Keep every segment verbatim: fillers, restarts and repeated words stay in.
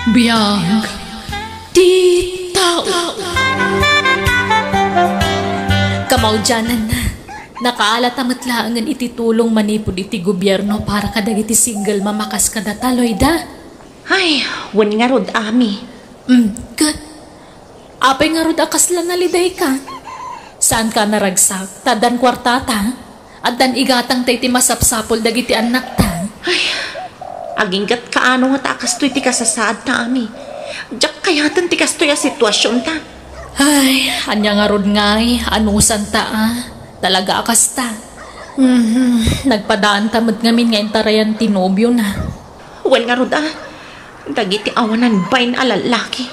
Biag ti tao. Kamaudiananna, nakaalata met laengen iti tulong manipud iti gobierno para kadagiti single mom a kas kadata, Loida. Ay, wen ngarud, Ami. Mm, ket apay ngarud a kasla nalidayka? Saanka a naragsak, ta addan kuartata? Addan igatangta iti masapsapul dagiti annakta? Ay, aginggatka ano ngata a kastoy ti kasasaadta, Ami. Diak kayaten ti kastoy a situasionta. Ay, ania ngarud ngay, anusanta a? Talaga a kasta. Mhm, nagpadaanta met ngamin nga intarayan ti nobiona. Wen ngarud a, dagiti awanan bain a lallaki.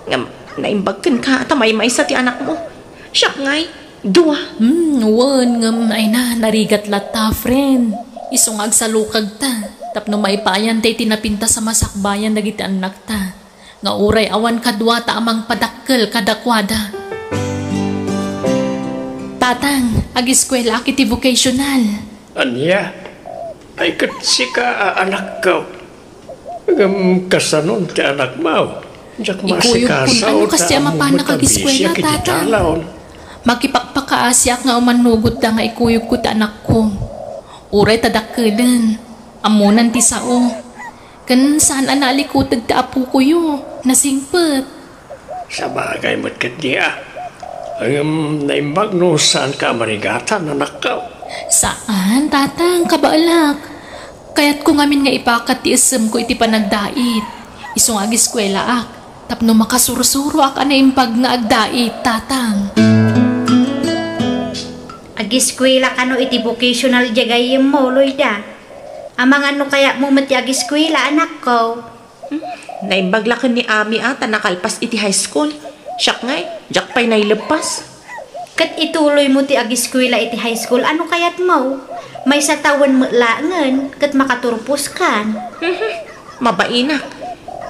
Ngem naimbag kenka ta maymaysa ti anakmo. Siak ngay, dua. Hmm, wen, ngem ay na, narigat latta, friend. Isu nga agsalukagta tapno maipaayan tay ti napintas a masakbayan dagiti annakta, nga uray awan kaduata a mangpadakkel kadakuada. Tatang, agiskuelaak iti vocational. Ania? Ay, ket sika a anakko. Ngem kasanon ti anakmo? Diak Ikuyogkon, masikasaw ano, ta kasdi a ammom mapanak met a agiskuela, bisiak iti Tatang? Talaon. Makipakpakaasiak nga umannugotda nga ikuyogko ti anakko. Uray ta dakkelen, ammonan ti sao. Ken saan a naalikuteg ti apokoyo, nasingpet. Sabagay met ketdi a. Ngem naimbag no saanka a marigatan, anakko. Saan, Tatang, kabaelak. Kayatko ngamin nga ipakat ti essemko iti panagdait. Isu nga agiskuelaak, tapno makasursuroak a naimbag nga agdait, Tatang. Agiskuela kano iti vocational diay gayyemmo, Loida? Amangan no kayatmo met ti agiskuela, anakko? Hmm, naimbag la ken ni Ami a ta nakalpas iti high school. Siak ngay, diak pay naileppas. Ket ituloymo ti agiskuela iti high school, ano kayatmo? Maysa tawen met laengen, ket makaturposkan. Mhm, mabainak.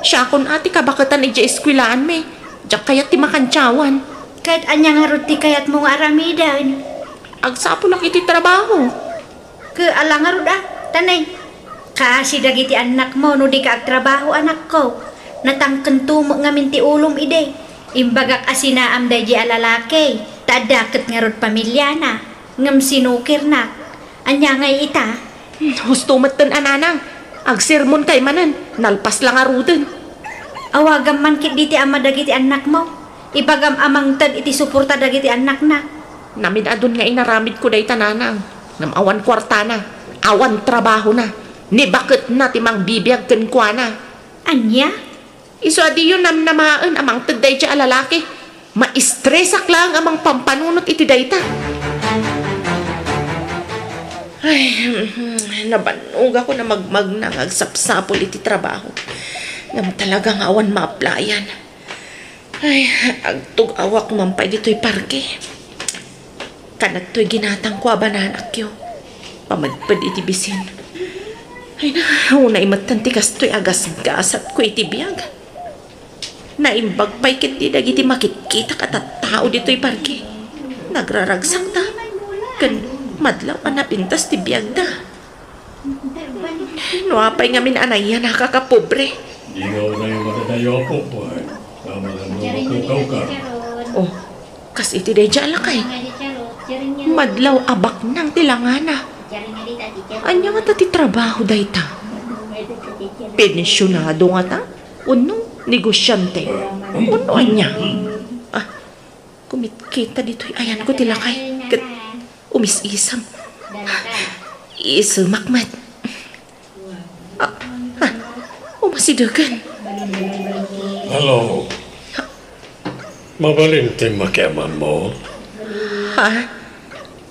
Siakon a ti kabaketan idiay eskuelaanmi. Diak kayat ti makantiawan. Ket ania ngarud ti kayatmo nga aramiden? Agsapulak iti trabaho. Ket ala ngarud a, tanay. Kaasi dagiti annakmo no dika agtrabaho, anakko. Natangkento met ngamin ti ulom idi. Imbagak a sinaam daydi a lalaki, ta adda ket ngarud pamiliana, ngem sinukirnak. Ania ngay ita? Hmm, husto metten a nanang. Agsermon kay manen, nalpas la ngaruden. Awagam man ketdi ti ama dagiti annakmo. Ibagam a mangted iti suporta dagiti annakna. Namin-adun nga inaramidko dayta, nanang. Ngem awan kuartana, awan trabahona, ni baketna ti mangbibiag kenkuana. Ania? Isu a diyo namnamaen a mangted daydi a lalaki. Maistresak laeng a mangpampanunot iti dayta. Ay, nabannogakon a magmagna nga agsapsapul iti trabaho. Ngem talaga nga awan maaplayan. Ay, agtug-awak man pay ditoy parke. Kanat toy ginatangko a bananakyo. Pamedped iti bisin. Ay na, unay metten ti kastoy a gasgasatko iti biag. Naimbag pay ketdi dagiti makitkitak a tattao ditoy parke. Nagraragsakda. Ken madlaw a napintas ti biagda. No apay ngamin a nayanaka a pobre? Dinaw na yung madadayo a pobre. Nga mga lumakawkaw ka. Oh, kas iti daydi a lakay. Madlaw a baknang ti langana. Anya ngata ti trabaho dayta? Pensionado ngata? Wenno negosyante? Wenno ania? Ah, kumitkita ditoy ayanko ti lakay. Ket umis-isem. Isemak met. Ah, ah, umasidegen. Hello. Mabalin ti makiamanmo? Ha?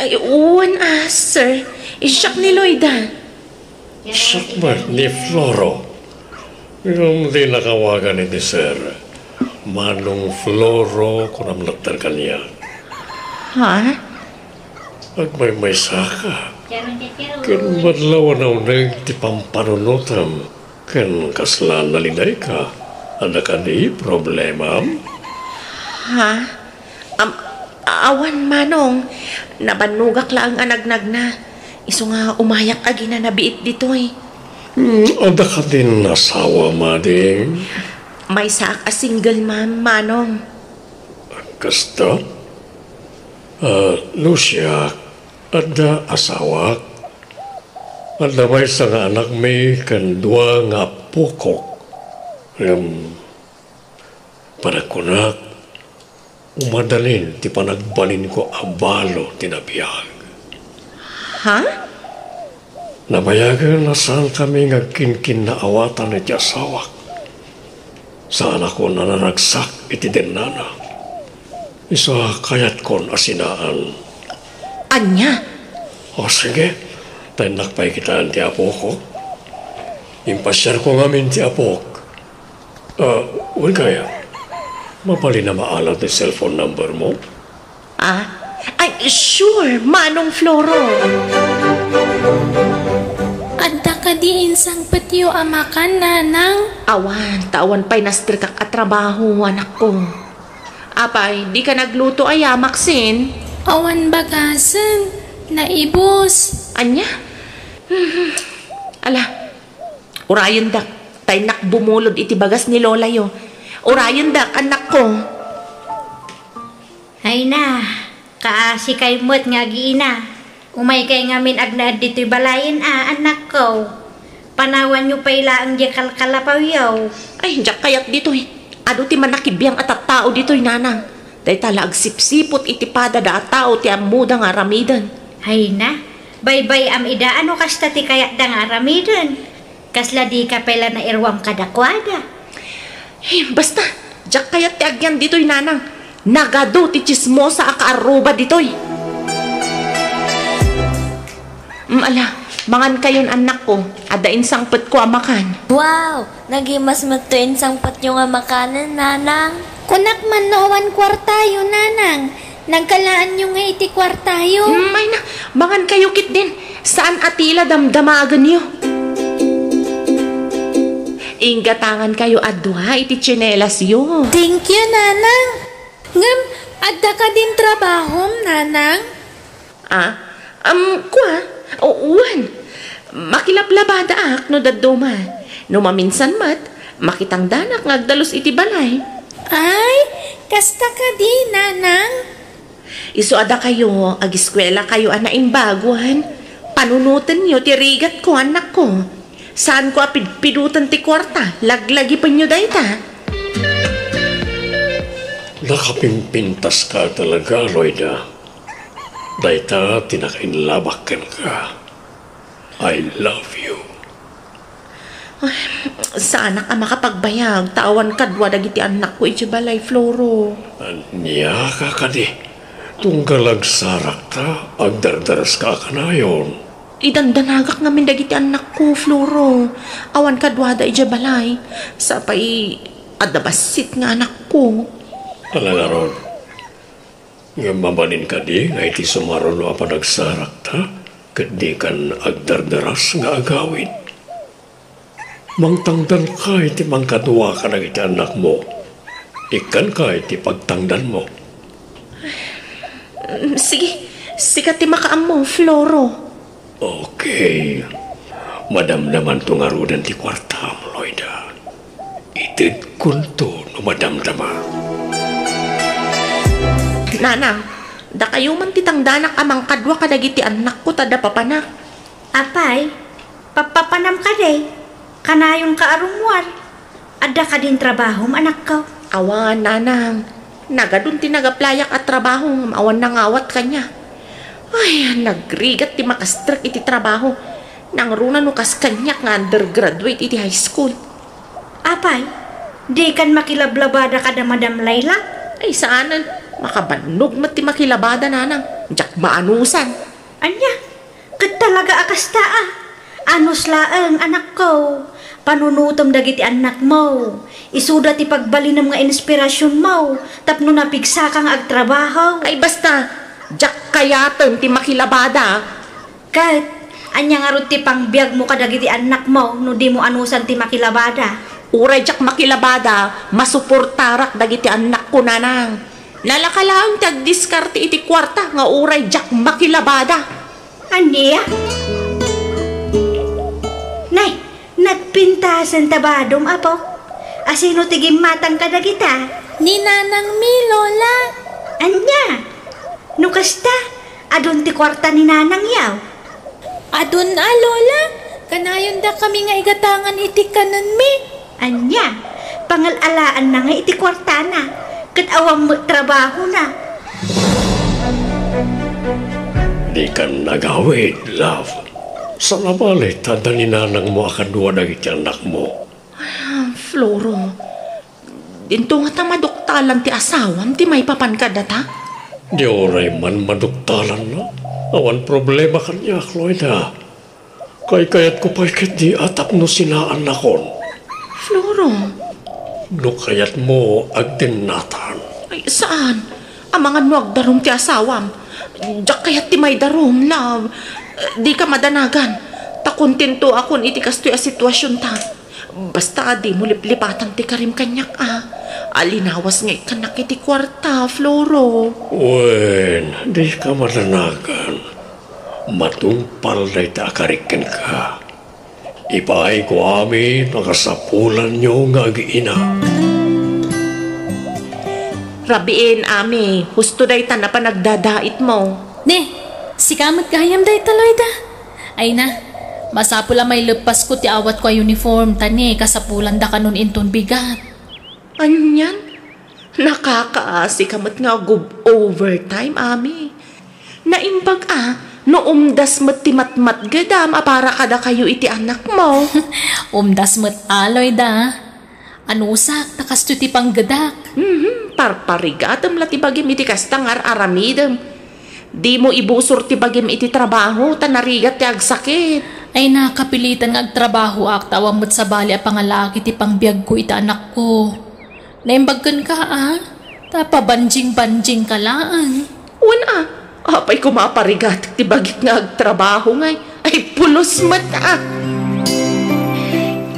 Ay, wen a, sir. Siak ni Loida. Siak met ni Floro. Ngem dina awagan iti sir. Manong Floro, kunam latta kaniak. Ha? Agmaymaysaka. Ken madlaw a nauneg ti pampanunotem ken kasla nalidayka. Adda kadi problemam? Ha? Am-, awan, Manong. Nabannogak laeng a nagnagna. Isu nga umayak a ginanabiit ditoy. Hmm, adda kadin asawa, mading? Maysaak a single mom, Manong. Kasta? Ah, no siak, adda asawak. Adda maysa nga anakmi ken dua nga appokok. Ngem, panagkunak, umadalin ti panagbalinko a balo ti nabiag. Ha? Nabayagen a saankami nga agkinkinnaawatan iti asawak. Saanakon a naragsak iti dennana. Isu a kayatkon a sinaan. Ania? O, sige. Taennak pay kitaen ti apok. Impasiarko ngamin ti apok. Ah, wen kaya, mabalin a maala ti cellphone number mo? Ah? Ay, sure, Manong Floro. Adda kadi insangpetyo a makan, Nanang? Awan, ta awan pay nastrikak a trabaho, anakko. Apay, di ka nagluto aya, Maxine? Awan bagasen, naibus. Ania? Ala, urayendak, ta innak bumulod iti bagas ni lolayo. Urayendak, annakko. Ay na, kaasikay met nga agiina. Umaykay ngamin agnaed ditoy balayen a, annakko. Panawanyo pay laeng diay kalkalapawyo. Ay, diak kayat ditoy. Adu ti manakibiang a tattao ditoy, nanang. Dayta la agsipsiput iti padada a tao ti ammoda nga aramiden. Ay na, baybay-am ida a no kasta ti kayatda nga aramiden. Kasla dika pay la nairuam kadakuada. Eh, basta, diak kayat ti agyan ditoy, nanang. Nagadu ti tsismosa a kaarruba ditoy. Mm, ala, mangankayon, annakko. Adda insangpetko a makan. Wow! Nagimas met to insangpetyo nga makanen, nanang. Kunak man no awan kuartayo, nanang. Nagkalaanyo nga iti kuartayo. Mm, ay na, mangankayo ketdin. Saan a ti la damdamagenyo. Inggatangankayo a dua iti tsinelasyo. Thank you, nanang. Ngem, adda kadin trabahom, nanang? Ah, um, kua? O, wen. Makilablabadaak no dadduma. No maminsan met, makitangdanak nga agdalus iti balay. Ay, kasta kadi, nanang? Isu a dakayo, agiskuelakayo a naimbag, wen. Panunotenyo ti rigatko, annakko. Saanko a pidpidoten ti kuarta, laglagipenyo dayta. Nakapimpintaska talaga, Loida. Dayta ti nakainlabak kenka. I love you. Ay, saanak a makapagbayag, ta awan kadua dagiti annakko idiay balay, Floro. Ania ka kadi? Tunggal agsarakta, agdardaraska a kanayon. Idandanagak ngamin dagiti annakko, Floro. Awan kaduada idiay balay. Sapay, adda bassit nga anakko. Ala ngarud, ngem mabalin kadi nga iti sumaruno a panagsarakta, ket dikan agdardaras nga agawid? Mangtangdanka iti mangkadua kadagiti annakmo. Ikkanka iti pagtangdanmo. Mm, sige, sika ti makaammo, Floro. Okay. Madamdamanto ngaruden ti kuartam, Loida. Itedkonto no madamdama. Nanang, dakayo man ti tangdanak a mangkadua kadagiti annakko ta adda papanak. Apay, pappapanam kadi? Kanayonka a rummuar. Adda kadin trabahom, anakko? Awan, nanang. Nagadun ti nag-applyak a trabaho ngem awan nangawat kaniak. Ay, nagrigat ti makastrek iti trabaho. Nangruna no kas kaniak nga undergraduate iti high school. Apay, dikan makilablabada kada Madam Layla? Ay, saanen. Makabannog met ti makilabada, nanang. Diak maanusan. Ania? Ket talaga a kasta a. Anus laeng, anakko. Panunotem dagiti annakmo. Isuda ti pagbalinem nga inspirasionmo tapno napigsaka nga agtrabaho. Ay, basta, diak kayaten ti makilabada. Ket, ania ngarud ti pangbiagmo kadagiti annakmo no dimo anusan ti makilabada? Uray diak makilabada, masuportarak dagiti annakko, nanang. Nalaka laeng ti agdiskarte iti kuarta nga uray diak makilabada. Ania? Nay, nagpintasen ta badom, apo. Asino ti gimmatang kadagita? Ni nanangmi, Lola. Ania? No kasta, adun ti kuarta ni nanangyaw? Adun a, Lola. Kanayondakami nga igatangan iti kanenmi. Ania? Pangal-alaanna nga iti kuartana, ket awan met trabahona. Dikan agawid, love. Saan a bale ta adda ni nanangmo a kadua dagiti annakmo? Ah, Floro, dinto ngata maduktalan ti asawam ti maipapan kadata? Di uray man maduktalanna. Awan problema kaniak, Loida. Kaykayatko pay ketdi a tapno sinaannakon. Floro. No kayatmo, agdennatan. Ay, saan? Amangan no agdarum ti asawam. Diak kayat ti maidarum, love. Dika madanagan. Ta kontentoakon iti kastoy a situasionta. Basta dimo liplipatan ti karim kaniak, a. Alinawas nga ikkannak iti kuarta, Floro. Wen, dika madanagan. Matungpal dayta a karik kenka. Ipaayko amin a kasapulanyo nga ag-ina. Rabiin, Ami, husto daytan a panagdadaitmo. Ne, sika met gayam dayta, Loida. Ay na, masapul a maileppasko ti awatko a uniform, ta ne, kasapulanda kanon inton bigat. Anian? Nakakaasika met nga agub-overtime, Ami. Naimbag a, no umdas met ti matmatgedam a para kadakayo iti annakmo. Umdas met a, Loida. Anusak, ta kastoy ti panggedak. Mhm, parparigatem la ti bagim iti kasta nga ar-aramidem. Dimo ibusor ti bagim iti trabaho, ta narigat ti agsakit. Ay, nakapilitan nga agtrabahoak, ta awan met sabali a pangalaak iti pangbiagko iti anakko. Naimbag kenka, a? Ta pabanjing-banjingka laeng. Wen a, apay koma a parigatek ti bagik nga agtrabaho ngay? Ay, pulos met a.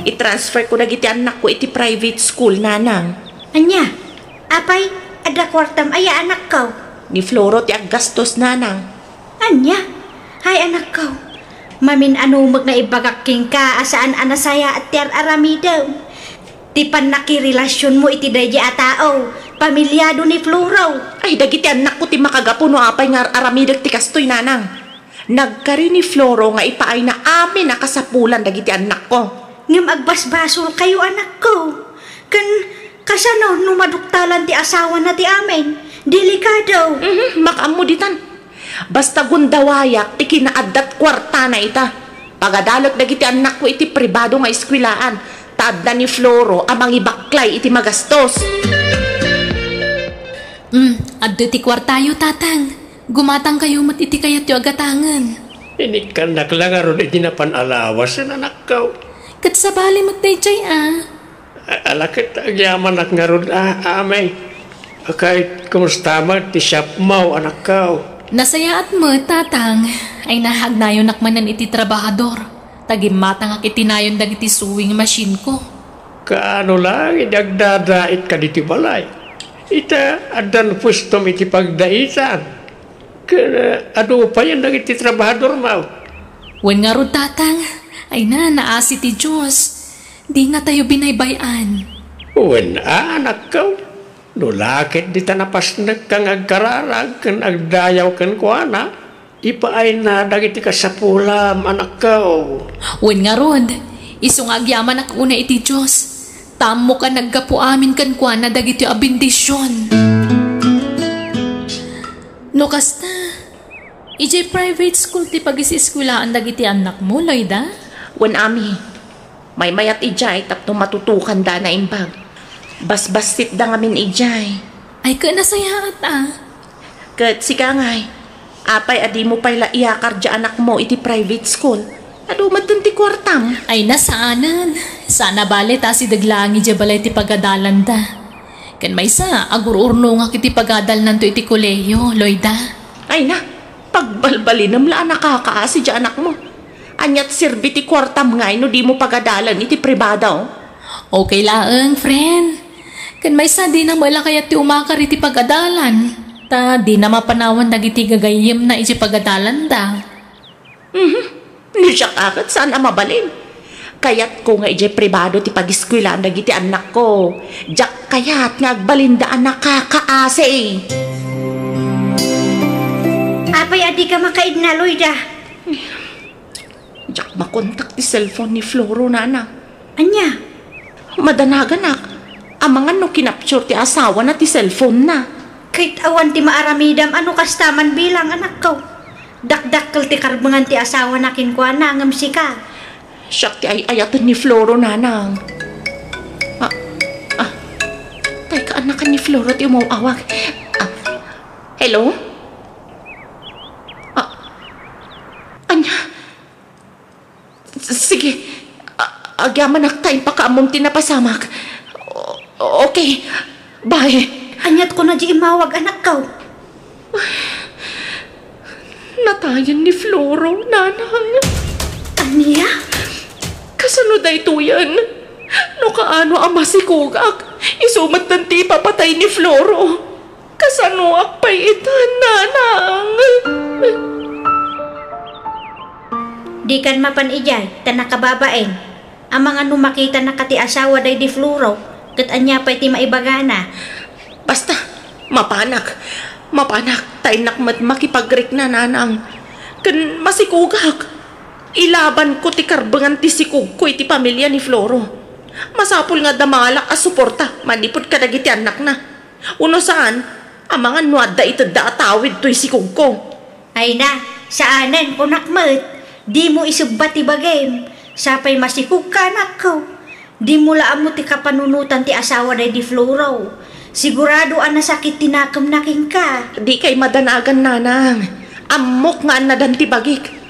I-transfer ko dagiti annakko iti private school, nanang. Ania? Apay, adda kuartam aya, anakko? Ni Floro ti aggastos, nanang. Ania? Hay, anakko. Mamin-anumek nga ibagak kenka a saan a nasayaat ti ar-aramidem. Ti pannakirelasionmo iti daydi a tao, pamiliado ni Floro. Ay, dagiti annakko ti makagapu no apay nga ar-aramidek ti kastoy, nanang. Nagkari ni Floro nga ipaayna amin a kasapulan dagiti annakko. Ngem agbasbasolkayo, anakko. Ken kasano no maduktalan ti asawana ti amin? Delikado. Mhm, makaammo ditan. Basta gundawayak ti kinaaddat kuartana ita. Pagadalek dagiti annakko iti pribado nga eskuelaan, ta adda ni Floro a mangibaklay iti magastos. Mm, adda ti kuartayo, tatang. Gumatangkayo met iti kayatyo a gatangen. Inikkannak la ngarud iti napan a lawasen, anakko. Ket sabali met daydiay, a. A-, ala ket agyamanak ngarud, a, amay. Ket kumusta met ti shopmo, anakko? Nasayaat met, tatang. Ay, nahagnayonak manen iti trabahador. Ta gimmatangak iti nayon dagiti sewing machine-ko. Kaano laeng idi agdadaitka ditoy balay? Ita, addan puestom iti pagdaitan. Ket, eh, adu payen dagiti trabahadormo? Wen ngarud, tatang, ay na, naasi ti Dios. Dinatayo binaybay-an. Wen a, anakko. No la ket dita napasnekka nga agkararag ken agdayaw kenkuana, ipaayna dagiti kasapulam, anakko. Wen ngarud, isu nga agyamanak unay iti Dios, ta ammok a naggapu amin kenkuana dagitoy a bendision. No kasta, idiay private school ti pagis-eskuelaan dagiti annakmo, Loida? Wen, Ami. Maymayat idiay tapno matutokanda a naimbag. Basbassitda ngamin idiay. Ay, ket nasayaat, a. Ket sika ngay, apay a dimo pay la iyakar diay anakmo iti private school? Adu metten ti kuartam. Ay, na, saanen. Saan a bale ta asideg laeng idiay balay ti pagadalanda. Ken maysa, agur-urnongak iti pagadalnanto iti kolehiyo, Loida. Ay na, pagbalbalinem la a nakakaasi diay anakmo. Ania ti serbi ti kuartam ngay no dimo pagadalan iti pribado? Okay laeng, friend. Ken maysa, dina met la kayat ti umakar iti pagadalan. Ta dina mapanawan dagiti gagayyemna iti pagadalanda. Mhm. No siak a ket saan a mabalin. Kayatko nga idiay pribado ti pagiskuelaan dagiti annakko. Diak kayat nga agbalinda a nakakaasi. Apay a dika makaidna, Loida? Diak makontak ti cellphone ni Floro, Nana. Ania? Madanaganak. Amangan no kinapture ti asawana ti cellphone na. Ket awan ti maaramidam a no kasta man bilang, anakko. Dakdakkel ti karbengan ti asawana kenkuana ngem sika. Siak ti ay-ayaten ni Floro, Nanang. Ah, ah. Tay kaanakan ni Floro ti umaw-awag. Ah, hello? Ah, ania? S-, sige. A-, agyamanak ta impakaammom ti napasamak. O-, okay. Bye. Aniat kuna di immawag, anakko? Natayen ni Floro, Nanang. Ania? Kasano daytoyen? No kaano a masikogak, isu metten ti ipapatay ni Floro. Kasanoak pay ita, Nanang? Dikan mapan idiay, ta nakababain. Amangan no makitanaka ti asawa daydi Floro, ket ania pay ti maibagana? Basta, mapanak. Mapanak, ta innak met makipagrikna, Nanang. Ken masikogak. Ilabanko ti karbengan ti sikogko iti pamilia ni Floro. Masapul nga adda mangalak a suporta manipud kadagiti annakna. Uno saan, amangan no adda itedda a tawid toy sikogko. Ay na, saanen, kunak met, dimo isebba ti bagim, sapay masikogka, anakko. Dimo la ammo ti kapanunotan ti asawa daydi Floro. Sigurado a nasakit ti nakemna kenka. Dikay madanagan, Nanang. Ammok nga annadan ti bagik.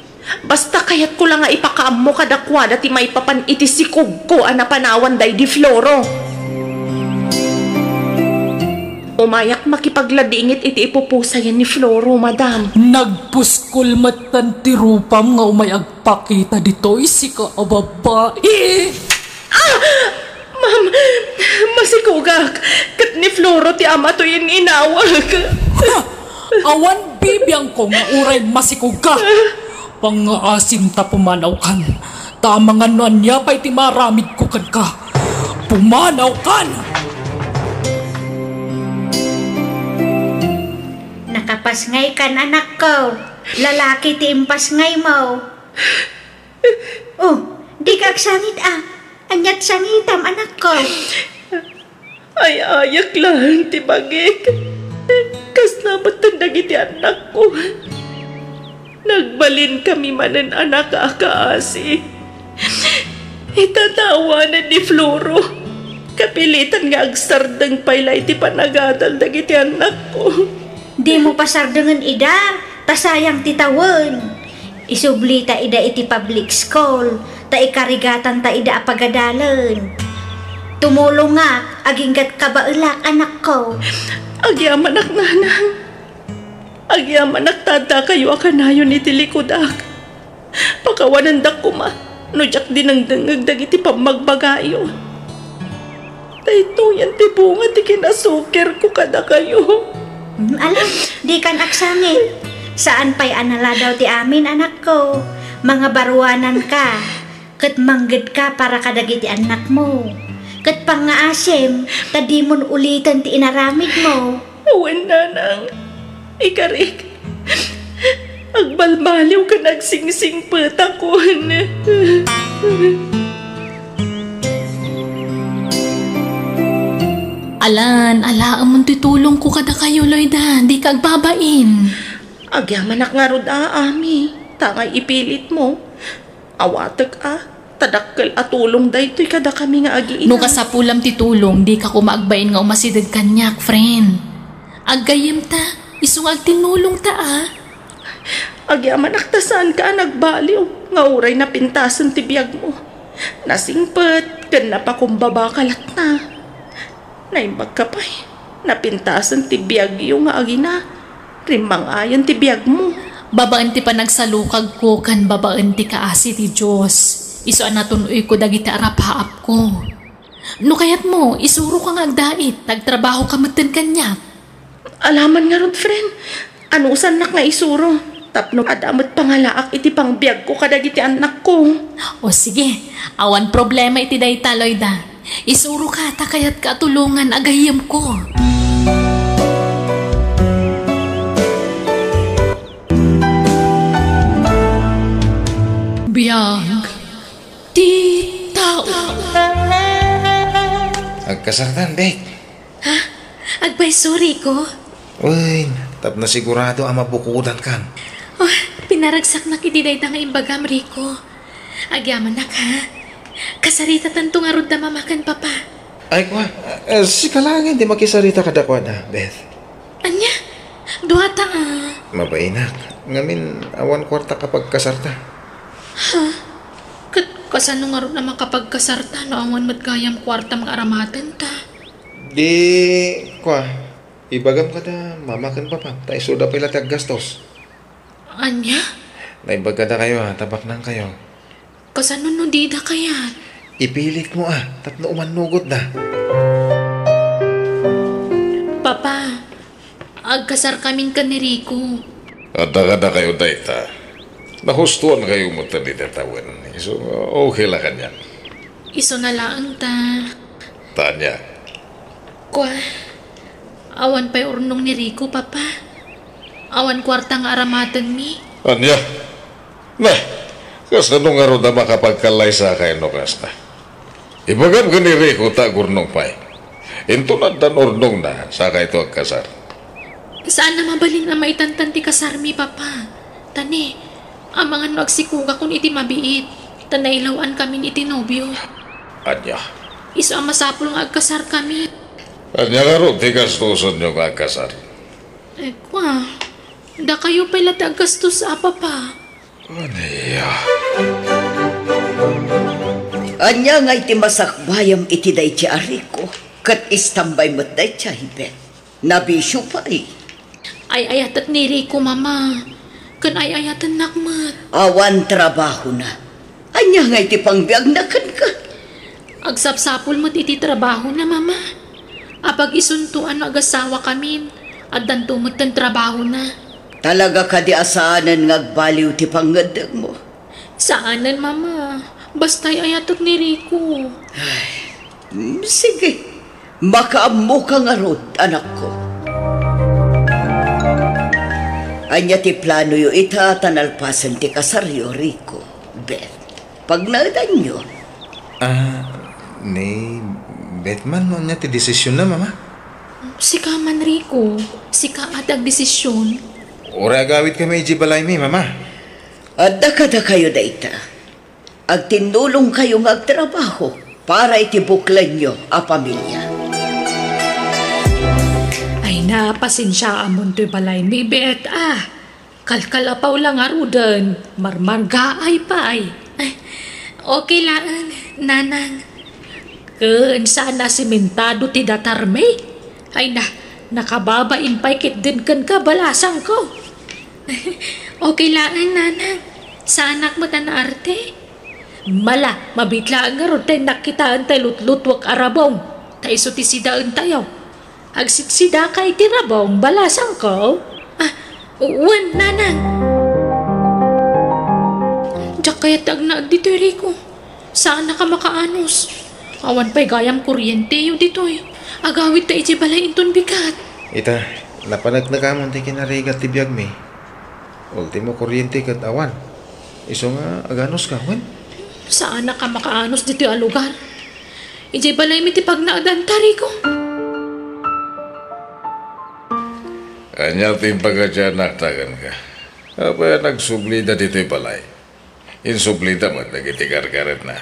Basta kayatko la nga ipakaammo kadakuada ti maipapan iti sikogko a napanawan daydi Floro. Umayak makipagladingit iti ipupusayan ni Floro, madam. Nagpuskol metten ti rupam nga umay agpakita ditoy sika a babai. Ah! Ma'am, masikogak, ket ni Floro ti ama toy in-inawag. Ha! Awan bibiangko nga uray masikogka. Pangngaasim ta pumanawkan. Ta amangan no ania pay ti maaramidko kenka. Pumanawkan! Nakapasngaykan, anakko. Lalaki ti impasngaymo. Oh, dika agsangit a. Aniat sangitam, anakko? Ay-ayak laeng ti bagik. Kasna metten dagiti annakko. Nagbalinkami manen a nakaakaasi. Ita ta awanen ni Floro. Kapilitan nga agsardeng pay la iti panagadal dagiti annakko. Dimo pasardengen ida, ta sayang ti tawen. Isublita ida iti public school, ta ikarigatanta ida a pagadalen. Tumulongak, aginggat kabaelak, anakko. Agyamanak, Nanang. Agyamanak ta addakayo a kanayon iti likudak. Pakawanendak koma no diak dinengdengngeg dagiti pammagbagayo. Daytoyen ti bunga ti kinasukirko kadakayo. Mm, ala, dikan agsangit. Saan pay a naladaw ti amin, anakko. Mangabaruananka, ket manggedka para kadagiti annakmo. Ket pangngaasim, ta dimon uliten ti inaramidmo. Wen, Nanang. Ikarik. Agbalbaliw ken agsingsingpetakon. Alan, alaemon ti tulongko kadakayo, Loida. Dika agbabain. Agyamanak ngarud a, Ami. Tangay ipilitmo. Awatek a, ta dakkel a tulong daytoy kadakami nga agiinam. No kasapulam ti tulong, dika koma agbain nga umasideg kaniak, friend. Aggayyemta, isu nga agtinnulongta a. Agyamanak ta saanka a nagbaliw nga uray napintasen ti biagmo. Nasingpet ken napakumbabaka latna. Naimbagka pay, napintasen ti biagyo nga agina. Rimmangayon ti biagmo. Babaen ti panagsalukagko ken babaen ti kaasi ti Dios, isu a natun-oyko dagiti arapaapko. No kayatmo, isuroka nga agdait, ta agtrabahoka metten kaniak. Alaman ngarud, friend. Anusannak nga isuro. Tapno adda met pangalaak iti pangbiagko kadagiti annakko. O sige, awan problema iti dayta, Loida. Isuroka ta kayatka a tulongan a gayyemko. Biag ti tao. Agkasartan, Bek. Ha? Agpayso, Rico? Wen, tapno sigurado a mabukodankan. Oh, pinaragsaknak iti dayta nga imbagam, Rico. Agyamanak, ha? Kasaritatanto ngarud da Mama ken Papa. Ay, kua, eh, sika laeng ti makisarita kadakuada, Beth. Ania? Duata, a. Mabainak. Ngamin, awan kuarta a pagkasarta. Ha? Ket kasano ngarud a makapagkasarta no awan met gayam kuartam nga aramatenta? Di, kua, ibagam kada Mama ken Papa, ta isuda pay la ti aggastos. Ania? Naimbag kadakayo, a, ta baknangkayo. Kasano no dida kayat? Ipilitmo, a, tapno umannugotda. Papa, agkasarkamin ken ni Rico. Adda kadakayo dayta. Nahustoankayo met iti tawen. Isu, okay la kaniak. Isuna laeng ta. Ta ania? Kua, awan pay urnong ni Rico, Papa. Awan kuarta nga aramatenmi. Ania? Na, kasano ngarud a makapagkallaysakay no kasta? Ibagam ken ni Rico ta agurnong pay. Inton addan urnongna, sakayto agkasar. Saan a mabalin a maitantan ti kasarmi, Papa. Ta ni, amangan no agsikugakon iti mabiit, ta nailaw-ankamin iti nobio. Ania? Isu a masapul nga agkasarkami. Ania ngarud ti gastosenyo nga agkasar? Eh, kua, dakayo pay la ti aggastos, a, Papa. Ania? Ania ngay ti masakbayam iti daydi a Rico? Ket istambay met daydi a Beth. Nabisio pay. Ay-ayatek ni Rico, Mama. Ken ay-ayatennak met. Awan trabahona. Ania ngay ti pangbiagna kenka? Agsapsapul met iti trabahona, Mama. Apag-isunto a no agasawakamin, addanto metten trabahona. Talaga kadi a saanen nga agbaliw ti pangngeddengmo? Saanen, Mama. Basta ay-ayatek ni Rico. Ay, mm, sige. Makaammoka ngarud, anakko. Ania ti planoyo ita ta nalpasen ti kasaryo, Rico, Beth? Pagnaedanyo? Ah, ni Beth man no ania ti desisionna, Mama? Sika man, Rico. Sika a ti agdesisyon. Uray agawidkami idiay balaymi, Mama. Adda kadakayo dayta. Agtinnulongkayo nga agtrabaho para iti buklenyo a pamilia. Ay na, pasensiaamon toy balaymi, Beth, a. Kalkalapaw la ngaruden, marmargaay pay. Ay, okay laeng, Nanang. Ken saan a simentado ti datarmi? Ay na, nakababain pay ketdin kenka, balasangko. Okay laeng, Nanang. Saanak met a naarte. Mala, mabiit laeng ngarud ta innak kitaen tay lutlutuek a rabong. Ta isu ti sidaentayo. Agsisidaka iti rabong, balasangko? Ah, wen, Nanang. Diak kayat ti agnaed ditoy, Rico. Saanak a makaanus. Awan pay gayam kuryente ditoy. Agawidta idiay balay inton bigat. Ita, napaneknekamon ti kinarigat ti biagmi. Ultimo, kuryente ket awan. Isu nga aganuska, wen? Saanak a makaanus ditoy a lugar. Idiay balaymi ti pagnaedanta, Rico. Ania ti impakadianakta kenka? Apay a nagsublida ditoy balay? Insublida met dagiti karkaretna.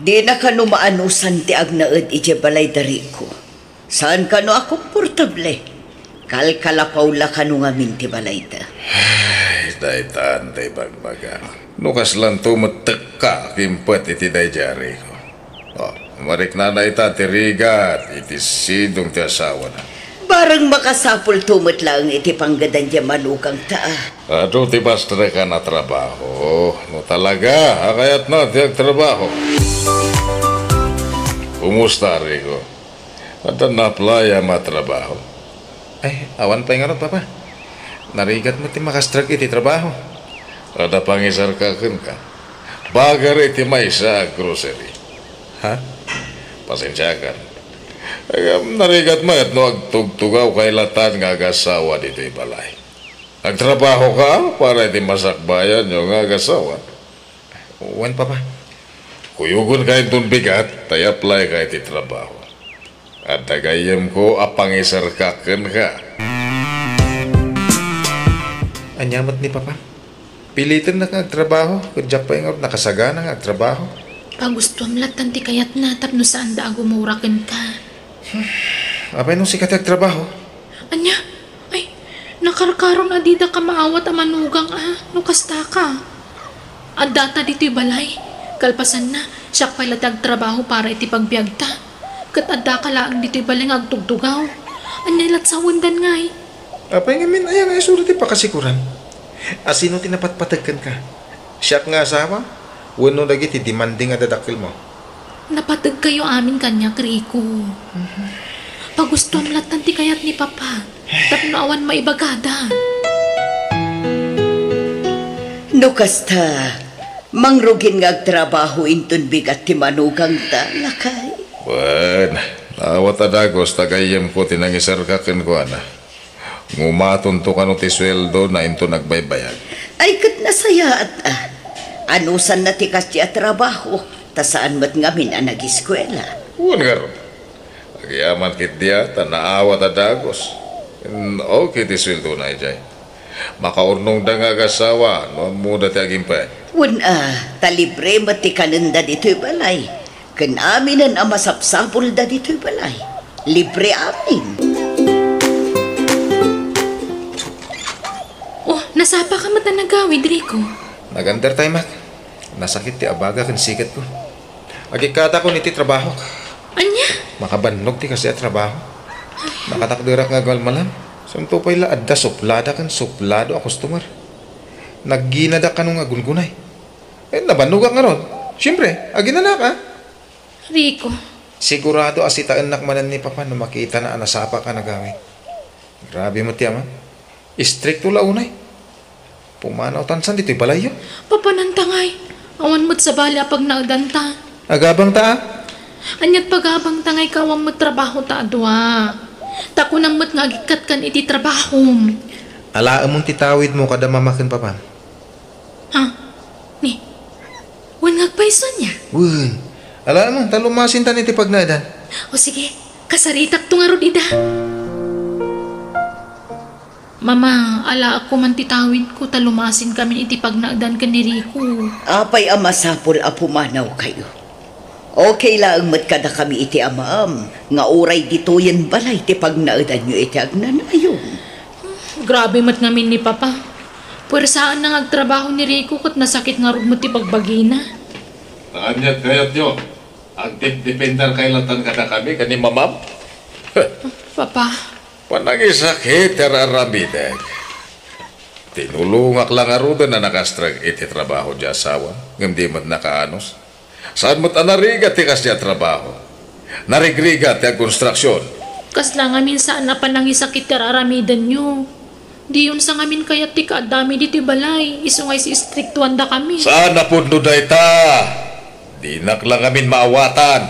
Dina kano maanusan ti agnaed idiay balayda, Rico. Saan kano a komportable. Kalkalapaw la kano ngamin ti balayda. Ay, daytan ti ibagbaga. No kaslanto met tekka kimpet iti daydi a Rico. Oh, mariknana ita ti rigat iti sidong ti asawana. Bareng makasapulto met laeng iti panggedan diay manugangta, a. Adu ti bastrekan a trabaho. No talaga a kayatna ti agtrabaho. Kumusta, Rico? Adda na-apply-am a trabaho? Ay, awan pay ngarud, Papa. Narigat met ti makastrek iti trabaho. Adda pangisarka kenka. Bagar iti maysa a grocery. Ha? Pasensiakan. Ngem narigat met no agtugtugawka latta nga agasawa ditoy balay. Agtrabahoka para iti masakbayanyo nga agasawa. Wen, Papa. Kuyogenka inton bigat, ta i-applyka iti trabaho. Adda gayyemko a pangisarka kenka. Ania met ni Papa? Pilitennak nga agtrabaho, ket diak pay ngarud nakasagana nga agtrabaho. Pagustuam lattan ti kayatna tapno saanda a gumura kenka. Apay no sika ti agtrabaho? Ania? Ay, nakarkaron a didaka maawat a manugang a no kastaka. Addata ditoy balay. Kalpasanna, siak pay la ti agtrabaho para iti pagbiagta. Ket addaka laeng ditoy balay nga agtugtugaw. Ania lat sawendan ngay? Apay ngamin aya nga isu ti pakasikuran? A sino ti napatpateg kenka? Siak nga asawa wenno dagiti demanding a dadakkelmo? Napategkayo amin kaniak, Rico. Pagustuam lattan ti kayat ni Papa tapno awan maibagada. No kasta, mangrugin nga agtrabaho inton bigat ti manugangta, lakay. Wen, naawat a dagus ta gayyemko ti nangisarka kenkuana. Ngumatonto kano ti sueldona inton agbaybayag. Ay, ket nasayaat a. Anusanna ti kasdi a trabaho, ta saan met ngamin a nagiskuela. Wen ngarud, agyamankit dia ta naawat a dagus. Ken okay ti sueldona idiay. Makaurnongda nga agasawa no ammoda ti agimpay. Wen a, ta libre met ti kanenda ditoy balay. Ken aminen a masapsapulda ditoy balay. Libre amin. Oh, nasapaka met a nagawid, Rico? Nag-under time ak. Nasakit ti abaga ken siketko. Agikkatakon iti trabahok. Ania? Makabannog ti kasdi a trabaho. Nakatakderak nga agmalmalam. Santo pay la adda suplada ken suplado a customer. Nagginadak kano nga aggungunay. Eh, nabannogak ngarud. Siempre, aginanak, a. Rico. Sigurado a sitaennak manen ni Papa no makitana a nasapaka a nagawid. Grabe met ti ama. Istrikto la unay. Pumanawtan san ditoy balayyo. Papananta ngay. Awan met sabali a pagnaedanta. Agabangta, a. Aniat pagabangta ngay ket awan met trabahota a dua. Ta kunam met nga agikkat kan iti trabahom. Alaemon ti tawidmo kada mama ken papam. Ha? Ni? Wen nga agpayso ania? Wen. Alaemon, ta lumasintan iti pagnaedan. O sige, kasaritakto ngarud ida. Mama, alaekko man ti tawidko ta lumasinkamin iti pagnaedan ken ni Rico. Apay a masapul a pumanawkayo? Okay laeng met kadakami iti amaam nga uray ditoyen balay ti pagnaedanyo iti agnanayon. Grabe met ngamin ni Papa. Puersaanna nga agtrabaho ni Rico ket nasakit ngarud met ti bagbagina. Ta aniat kayatyo? Agdepdepender kay latan kadakami ken ni mamam? Papa. Panangisakit ti ar-aramidek. Tinulongak la ngaruden a nakastrek iti trabaho ti asawa, ngem di met nakaanus. Saan met a narigat ti kasdi a trabaho. Narigrigat ti agkonstruksion. Kasla ngamin saan a panangisakit ti ar-aramidenyo. Diyon sa ngamin kayat ti kaaddami ditoy balay, isu nga istriktuandakami. Saan a pudno dayta. Dinak la ngamin maawatan.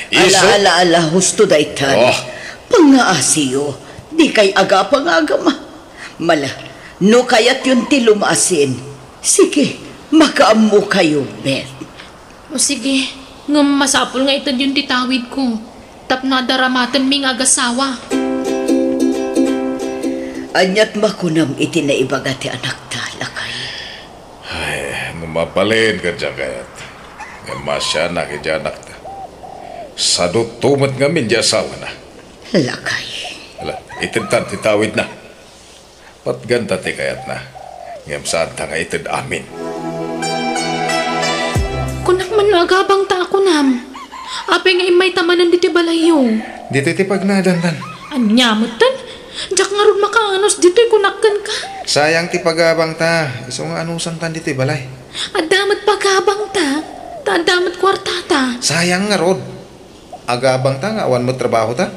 Isu- Ala, ala, ala, husto daytan. Oh. Pangngaasiyo, dikay agapa nga agama. Mala, no kayatyon ti lumasin, sige, makaammokayo met. O sige, ngem masapul nga itedyon ti tawidko tapno adaramatenmi nga agasawa. Aniat makunam iti naibaga ti anakta, lakay? Ay, no mabalin ket diak kayat. Ngem maasianak iti anakta. Sadutto met ngamin ti asawana. Lakay. Ala, itedtan ti tawidna. Patganta ti kayatna, ngem saanta nga ited amin. Kunak man no agabangta a kunam. Apay nga immayta manen ditoy balayyo? Ditoy ti pagnaedantan. Ania metten? Diak ngarud makaanus ditoy kunak kenka. Sayang ti pagabangta, isu nga anusantan ditoy balay. Adda met pagabangta, ta adda met kuartata. Sayang ngarud. Agabangta nga awan met trabahota.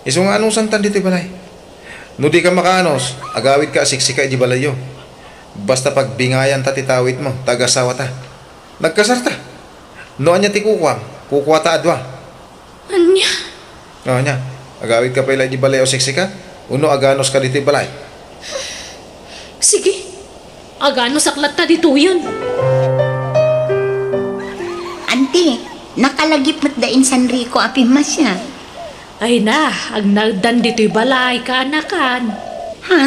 Isu nga anusantan ditoy balay. No dika makaanus, agawidka a siksika idiay balayyo. Basta pagbingayanta ti tawidmo, ta agasawata. Nagkasarta. No ania ti kukuam, kukuata a dua. Ania? O, ania? Agawidka pay la idiay balay a siksika? Wenno aganuska ditoy balay? Sige. Aganusak latta ditoyen. Anti, nakalagip met da insan Rico a pimmasia. Ay na, agnaeddan ditoy balay, kaanakan. Ha?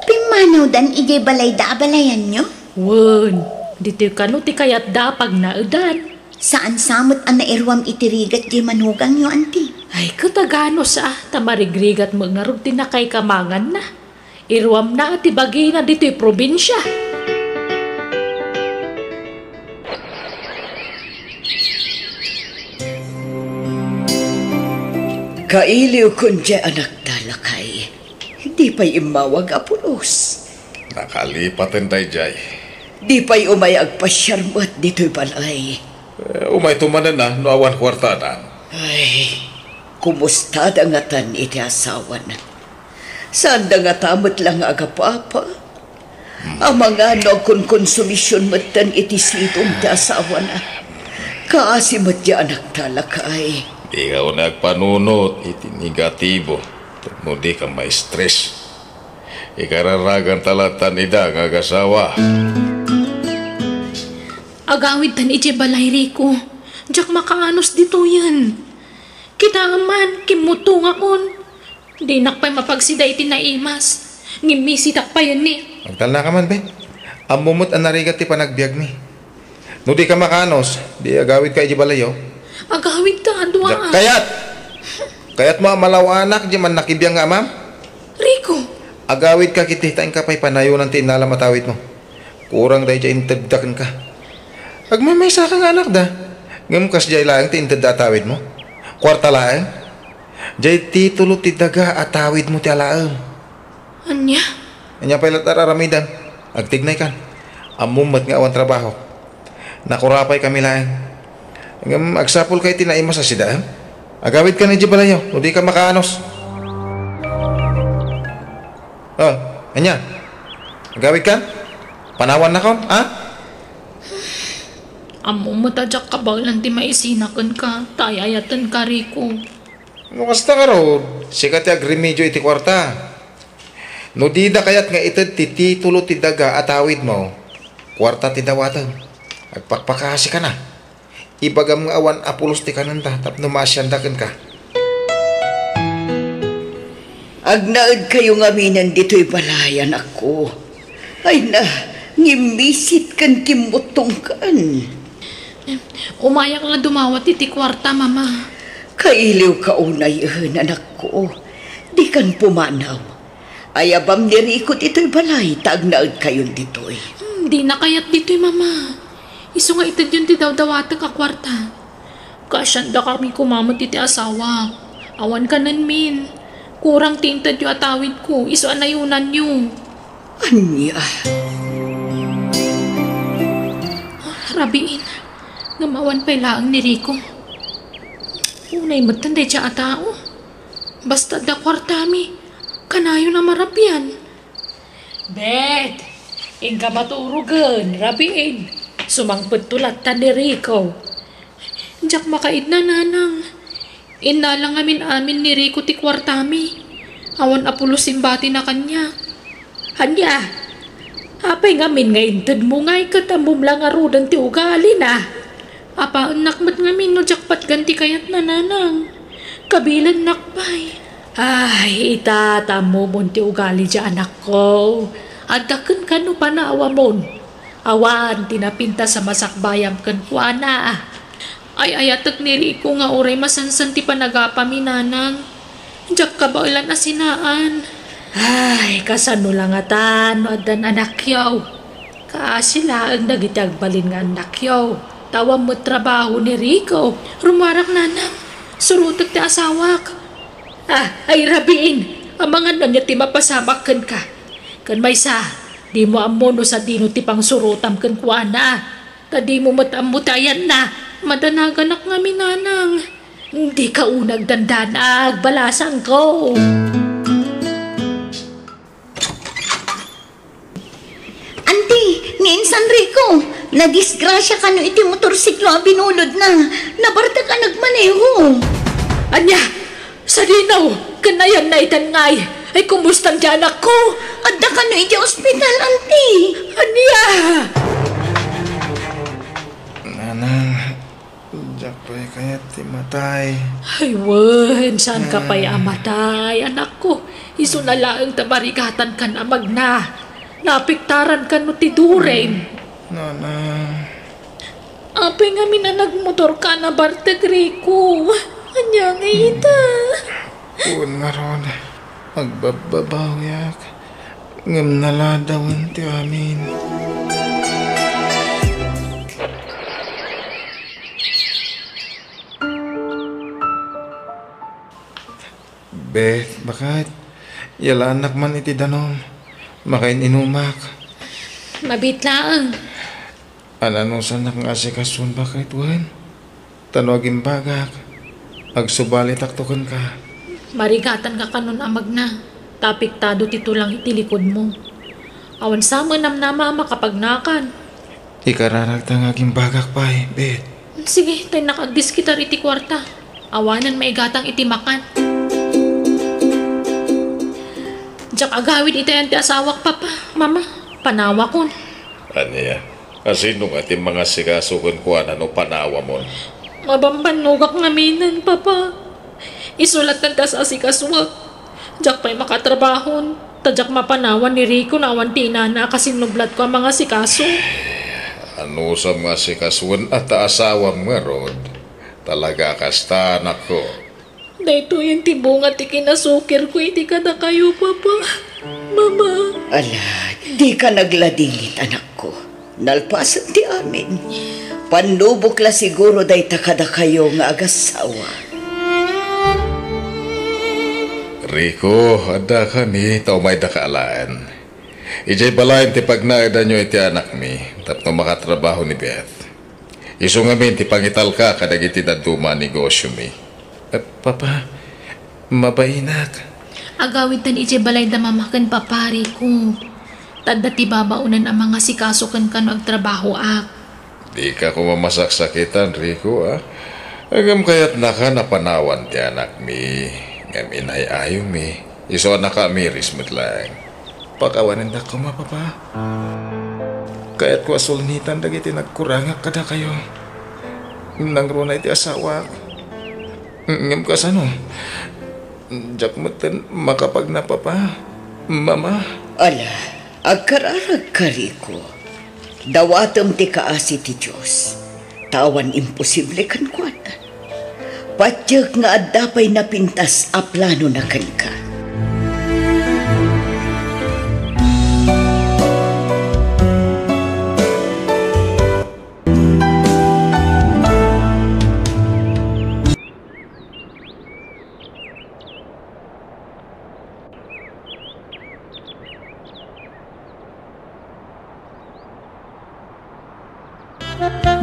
Pimmanawdan idiay balayda a balayanyo? Wen, ditoy kano ti kayatda a pagnaedan. Saan sa met a nairuam iti rigat diay manugangyo, anti? Ay, ket aganus a, ta marigrigat met ngarud ti nakaikamanganna. Iruamna ti bagina ditoy probinsia. Kailiwkon diay anakta, lakay. Di pay immawag a pulos. Nakalipaten daydiay. Di pay umay agpasiar met ditoy balay. Eh, umayto manen a no awan kuartada. Ay, kumustada ngatan iti asawana? Saanda ngata met la nga agapapa? Amangan no agkonkonsumision metten iti sidong ti asawana. Kaasi met diay anakta, lakay. Dika unay agpanunot iti negatibo tapno dika ma-stress. Ikararaganta lattan ida nga agasawa. Agawidtan idiay balay, Rico. Diak makaanus ditoyen. Kitaem man, kimmuttongakon. Dinak pay mapagsida iti naimas. Ngem misitak payen ni. Agtalnaka man, Ben. Ammom met a narigat ti panagbiagmi. No dika makaanus, di agawidka idiay balayyo. Agawidta a dua. Diak kayat! Kayatmo a malaw-anak diay mannakibiang nga amam? Rico! Agawidka ketdi ta inka pay panayonan ti innalam a tawidmo. Kurang daydiay intedda kenka. Agmamaysaka nga anakda. Ngem kasdiay laeng ti intedda a tawidmo? Kuarta laeng? Diay titulo ti daga a tawidmo ti alaem. Ania? Ania pay latta ar-aramidan? Agtignaykan. Ammom met nga awan trabaho. Nakurapaykami laeng. Ngem agsapulka iti naimas a sida, em? Agawidkan idiay balayyo, no dika makaanus. O, ania? Agawidkan? Panawannakon, a? Ammom met a diak kabaelan ti maisina kenka, ta ay-ayatenka, Rico. No kasta ngarud, sika ti agremedio iti kuarta. No dida kayat nga ited ti titulo ti daga a tawidmo, kuarta ti dawatem. Agpakpakasikana. Ibagam nga awan a pulos ti kanenda tapno maasianda kenka. Agnaedkayo ngaminen ditoy balay, anakko. Ay na, ngimmisit ken kimmuttongkan. Umayak la dumawat iti kuarta, Mama. Kailiwka unayen, anakko. Dikan pumanaw. Ayabam ni Rico ditoy balay ta agnaedkayon ditoy. Hmm, dina kayat ditoy, Mama. Isu nga itedyon ti dawdawatek a kuarta. Kaasiandakami koma met iti asawak. Awan kanenmin. Kurang ti intedyo a tawidko, isu a nayonanyo. Ania? Rabiin, ngem awan pay laeng ni Rico. Unay metten dayta a tao. Basta adda kuartami, kanayon a marabian. Bet, inka maturogen, rabiin. Sumangpetto latta ni Rico. Diak makaidna, Nanang. Innala ngamin amin ni Rico ti kuartami. Awan a pulos imbatina kaniak. Ania? Apay ngamin nga intedmo ngay ket ammom la ngaruden ti ugalina? Apaennak met ngamin no diak patgan ti kayatna, Nanang. Kabilennak pay. Ay, ita, ta ammomon ti ugali diay anakko. Adda kenka no panaawamon. Awan ti napintas a masakbayam kenkuana. Ay-ayatek ni Rico nga uray masansan ti panagapami, Nanang. Diak kabaelan a sinaan. Ay, kasano la ngatan no addan anakyo? Kaasi laeng dagiti agbalin nga annakyo. Ta awan met trabaho ni Rico. Rummuarak, Nanang. Surotek ti asawak. Ah, ay rabiin. Amangan ania ti mapasamak kenka. Ken maysa, dimo ammo no sadino ti pangsurotam kenkuana. Ta dimo met ammo ti ayanna. Madanaganak ngamin, Nanang. Dika unay agdandanag, balasangko. Nadisgrasia kano iti motorsiklo a binulodna. Nabartek a nagmaneho. Ania? Sadino? Ken ayanna itan ngay? Ay, kumustan ti anakko? Adda kano idiay ospital, anti. Ania? Nanang, diak pay kayat ti matay. Ay, wen, saan ka pay a matay, anakko? Isu na laeng ta marigatan kan amagna. Napiktaran kano ti duren. Nanang. Apay ngamin a nagmotor ka a nabartek, Rico? Ania ngay ita? Wen ngarud, agbabbabawiak, ngem naladawen ti amin. Beth, baket, yalaannak man iti danum. Makain-inumak. Mabiit laeng. Ananusannak nga asikasuon, baket, wen? Ta no agimbagak, agsubalitakto kenka. Marigatanka kanon amagna, ta apektado ti tulang iti likodmo. Awan sa met namnama a makapagnakan. Ikararagta nga agimbagak pay, Beth. Sige, ta innak agdiskitar iti kuarta. Awanen maigatang iti makan. Diak agawid itayan ti asawak, Papa, Mama, panawakon. Ania? Asino nga ti mangasikaso kenkuana no panawamon? Mabambannogak ngaminen, Papa. Isu latta ti as-asikasuak. Diak pay makatrabahon, ta diak mapanawan ni Rico no awan ti inana a kasinnublatko a mangasikaso. Anusam nga asikasuen a ta asawam ngarud? Talaga a kasta, anakko. Daytoyen ti bunga ti kinasukirko iti kadakayo, Papa, Mama. Ala, dika nagladingit, anakko. Nalpasen ti amin. Pannubok la siguro dayta kadakayo nga agassawa. Rico, addakami ta umaydaka alaen. Idiay balayen ti pagnaedanyo iti anakmi tapno makatrabaho ni Beth. Isu ngamin ti pangitalka kadagiti dadduma a negosiomi. Eh, Papa, mabainak. Agawidtan idiay balay da Mama ken Papa, Rico. Ta adda ti babaonen a mangasikaso kenka no agtrabahoak. Dika koma masaksakitan, Rico, a? Ngem kayatnaka a panawan ti anakmi, ngem inay-ayomi. Isu a nakamiris met laeng. Pakawanendak koma, Papa. Kayatko a sulnitan dagiti nagkurangak kadakayo. Nangruna iti asawak. Ngem kasano? Diak metten makapagna, Papa, Mama. Ala, agkararagka, Rico. Dawatem ti kaasi ti Dios, ta awan imposible kenkuana. Patiek nga adda pay napintas a planona kenka.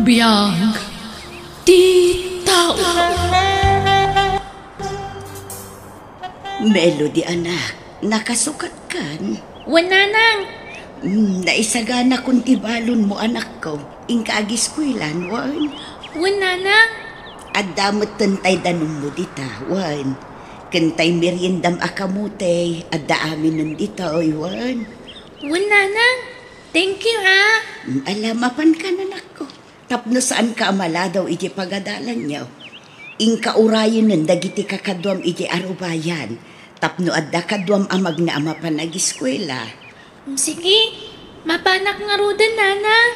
Biag ti tao. Melody, anak, nakasukatkan? Wen, nanang. Hmm, naisaganakon ti balonmo, anakko. Inka agiskuelan, wen? Wen, nanang. Adda metten tay danummo dita, wen? Ken tay meriendam a kamote, adda aminen ditoy, wen? Wen, nanang. Thank you, ha. Hmm, ala, mapankan, anakko. Tapno saanka a maladaw idiay pagadalanyo, inka urayenen dagiti kakaduam idiay arubayan tapno adda kaduam a magna a mapan agiskuela. Sige, mapanak ngaruden, nanang.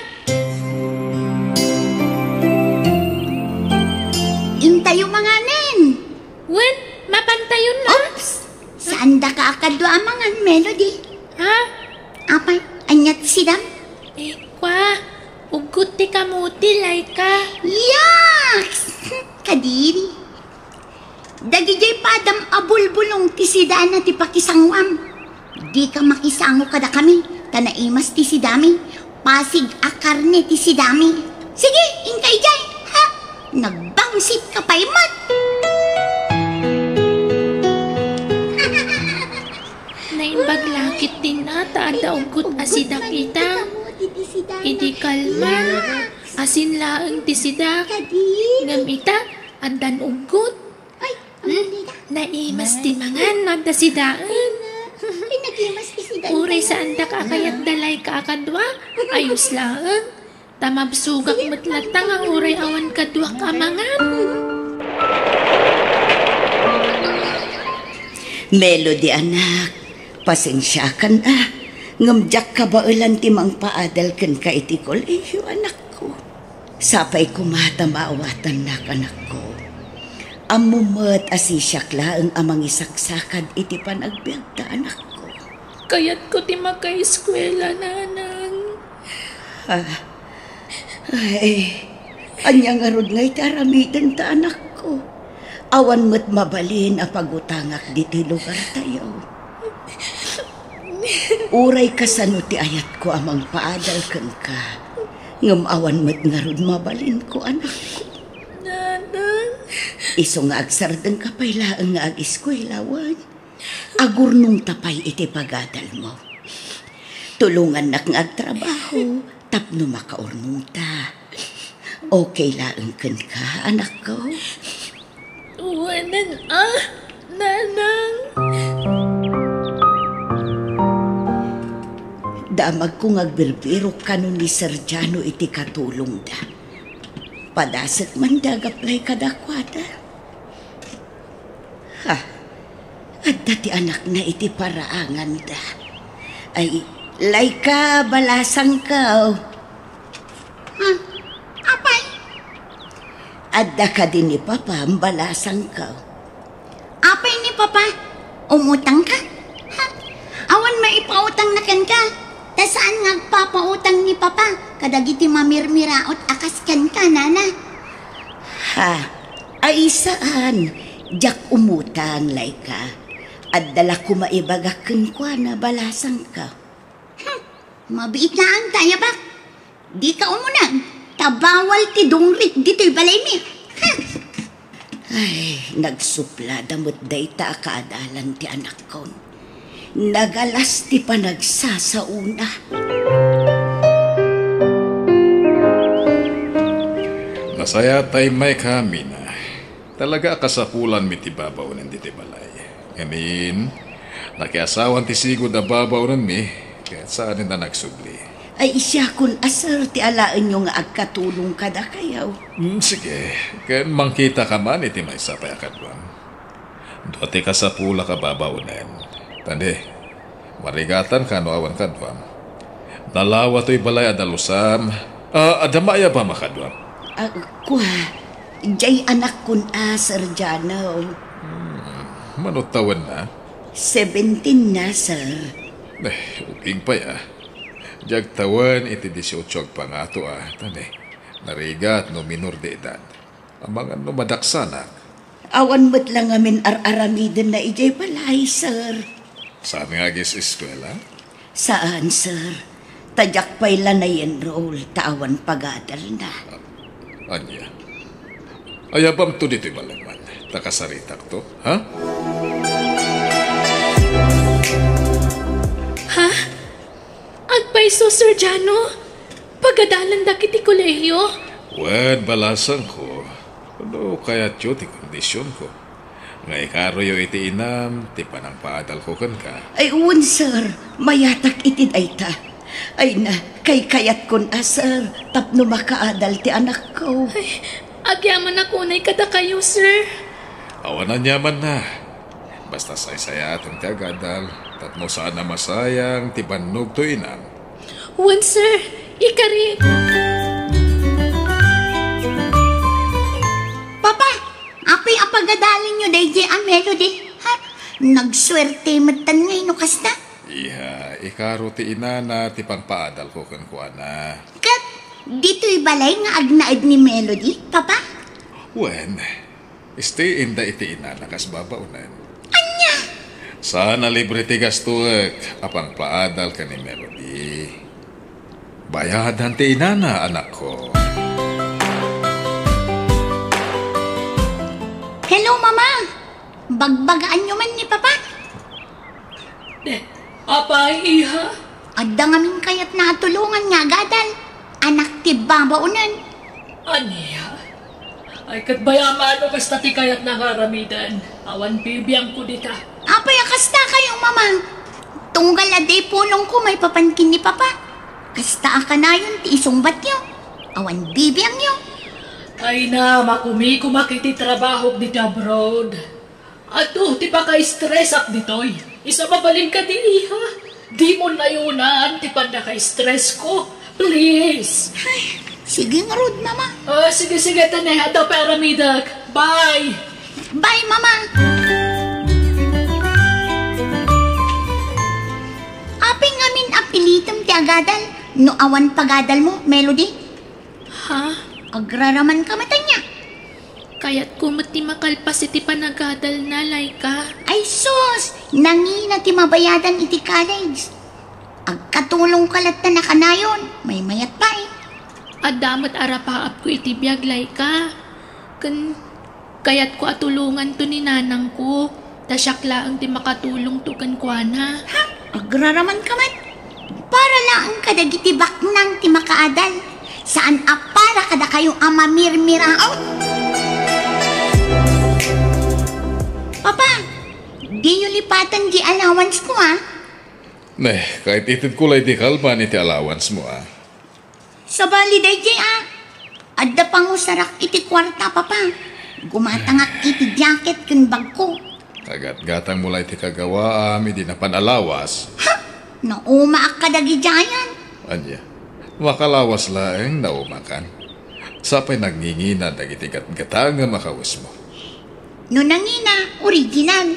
Intayo manganen. Wen, mapantayon la. Oops! Saandaka a kadua a mangan, Melody? Ha? Apay, ania ti sidam? Eh, kua, uggot ti kamote, Laika. Yaks! Kadiri. Dagidiay padam a bulbulong ti sidana ti pakisanguam. Dika makisango kadakami, ta naimas ti sidami. Pasig a karne ti sidami. Sige, inka idiay, ha? Nagbangsit ka pay met. Naimbag la ketdin a ta adda uggot a sidak ita. Idi kalman, asin laeng ti sidak. Ngem ita, addan uggot. Ay, hmm? Naimas ti mangan, adda sidaen. Ay, nagimas ti sidaen. Uray saandak a kayat da Laika a kadua, ayos laeng. Ta mabsogak met latta nga uray awan kaduak a mangan. Melody, anak, pasensiakan a, ngem diak kabaelan ti mangpaadal kenka iti kolehiyo, anakko. Sapay koma ta maawatannak, anakko. Ammom met a sisiak laeng a mangisaksakad iti panagbiagta, anakko. Kayatko ti makaeskuela, nanang. Ah. Ay, ania ngarud ngay ti aramidenta, anakko? Awan met mabalin a pagutangak ditoy lugartayo. Uray kasano ti ayatko a mangpaadal kenka, ngem awan met ngarud mabalinko, anakko. Nanang. Isu nga agsardengka pay laeng nga ageskuela, wen. Agurnongta pay iti pagadalmo. Tulongannak nga agtrabaho tapno makaurnongta. Okay laeng kenka, anakko? Wen a, nanang. Damagko nga agbirbirok kano ni Sir Jano iti katulongda. Padasek man da gaplay kadakuada. Ha? Adda ti anakna iti paraanganda. Ay, Laika, balasangko. Hmm, apay? Adda kadi ni Papam, balasangko. Apay ni Papa? Umutangka? Ha? Awan maipautangna kenka. Ta saan nga agpapautang ni Papa kadagiti mamirmiraot a kas kenka, nana. Ha? Ay, saan. Diak umutang, Laika. Adda la koma ibagak kenkuana, balasangko. Hmm, mabiit laeng ta ayabak. Dika umuneg, ta bawal ti dungrik ditoy balaymi. Ha! Ay, nagsuplada met dayta a kaadalan ti anakkon. Nagalas ti panagsasaona. Nasayaat ta immay ka, Mina. Talaga a kasapulanmi ti babaonen ditoy balay. Ngamin, nakiasawan ti sigud a babaonenmi, ket saanen a nagsubli. Ay, siakon a, sir, ti alaenyo nga agkatulong kadakayo. Hmm, sige, ken mangkitaka man iti maysa pay a kaduam. Dua ti kasapulak a babaonen. Tani, marigatanka no awan kaduam. Nalawa toy balay a dalusam. Ah, adda maayabam a kaduam. Ah, kua, jay anakkon a, Sir Jano. Hmm, mano tawenna? Seventeen na, sir. Eh, ubing pay, ah. Diak tawen iti dieciocho agpangato, ah. Tani, narigat no minor de edad. Amangan no madaksanak. Awan met la ngamin ar-aramidenna idiay balay, sir. Saan nga agis-eskuela? Saan, sir. Ta diak pay la nai-enroll ta awan pagadalna. Ania? Ayabamto ditoy balay man. Ta kasaritakto, ha? Ha? Agpayso, Sir Jano? Pagadalandak iti kolehiyo? Wen, balasangko, no kayatyo ti kondisionko, nga ikaroyo iti inam ti panangpaadalko kenka. Ay, wen, sir. Mayatak iti dayta. Ay na, kaykayatkon a, sir, tapno makaadal ti anakko. Ay, agyamanak unay kadakayo, sir. Awan aniamanna. Basta saysayaaten ti agadal, tapno saan a masayang ti bannogto inam. Wen, sir. Ikari. Papa, apay a pagadalenyo daydiay a Melody? Ha? Nagsuerte metten ngay no kasta? Iha, ikaro ti inana ti pangpaadalko kenkuana. Ket ditoy balay nga agnaed ni Melody, Papa? Wen, stay-inda iti inana kas babaonen. Ania? Saan a libre ti gastoek a pangpaadal ken ni Melody. Bayadan ti inana, anakko. Hello, Mama! Bagbagaanyo man ni Papa? Eh, apay, iha? Adda ngamin kayatna a tulongan nga agadal. Anak ti babaonen. Ania? Ay, ket bayamano kasta ti kayatna nga aramiden. Awan bibiangko dita. Apay a kasta kayo, Mama? Tunggal a di pulongko maipapan ken ni Papa. Kasta a kanayon ti isungbatyo. Awan bibiangyo. Ay na, makumikumak iti trabahok dita abroad. Adu ti pakaistresak ditoy. Isa mabalin kadi, iha. Dimo nayunan ti pannakaistresko. Please. Ay, sige ngarud, Mama. Ah, sige, sige, tane. Adda pay aramidek. Bye. Bye, Mama. Apay ngamin a pilitem ti agadal no awan pagadalmo, Melody? Ha? Agraramanka met ania? Kayatko met ti makalpas iti panagadalna, Laika. Ay sus! Nangina ti mabayadan iti college. Agkatulongka latta a kanayon, maymayat pay. Adda met arapaapko iti biag, Laika. Ken kayatko a tulonganto ni nanangko. Ta siak laeng ti makatulongto kenkuana. Ha? Agraramanka met? Para laeng kadagiti baknang ti makaadal. Saan a para kadakayo a mamirmiraot. Papa, diyo lipaten di allowance ko, ah. Ne, kaititedko la iti kalman iti allowance mo, ah. Sabali daydiay, ah. Adda pangusarak iti kuarta, Papa. Gumatangak iti jacket ken bagko. Kagatgatangmo la iti kagawaam idi napan a lawas. Ha? Naumaak kadagidiayan. Ania? Makalawas laeng naumakan. Sapay nangingina dagiti gatgatangem a kawesmo. No nangina, original.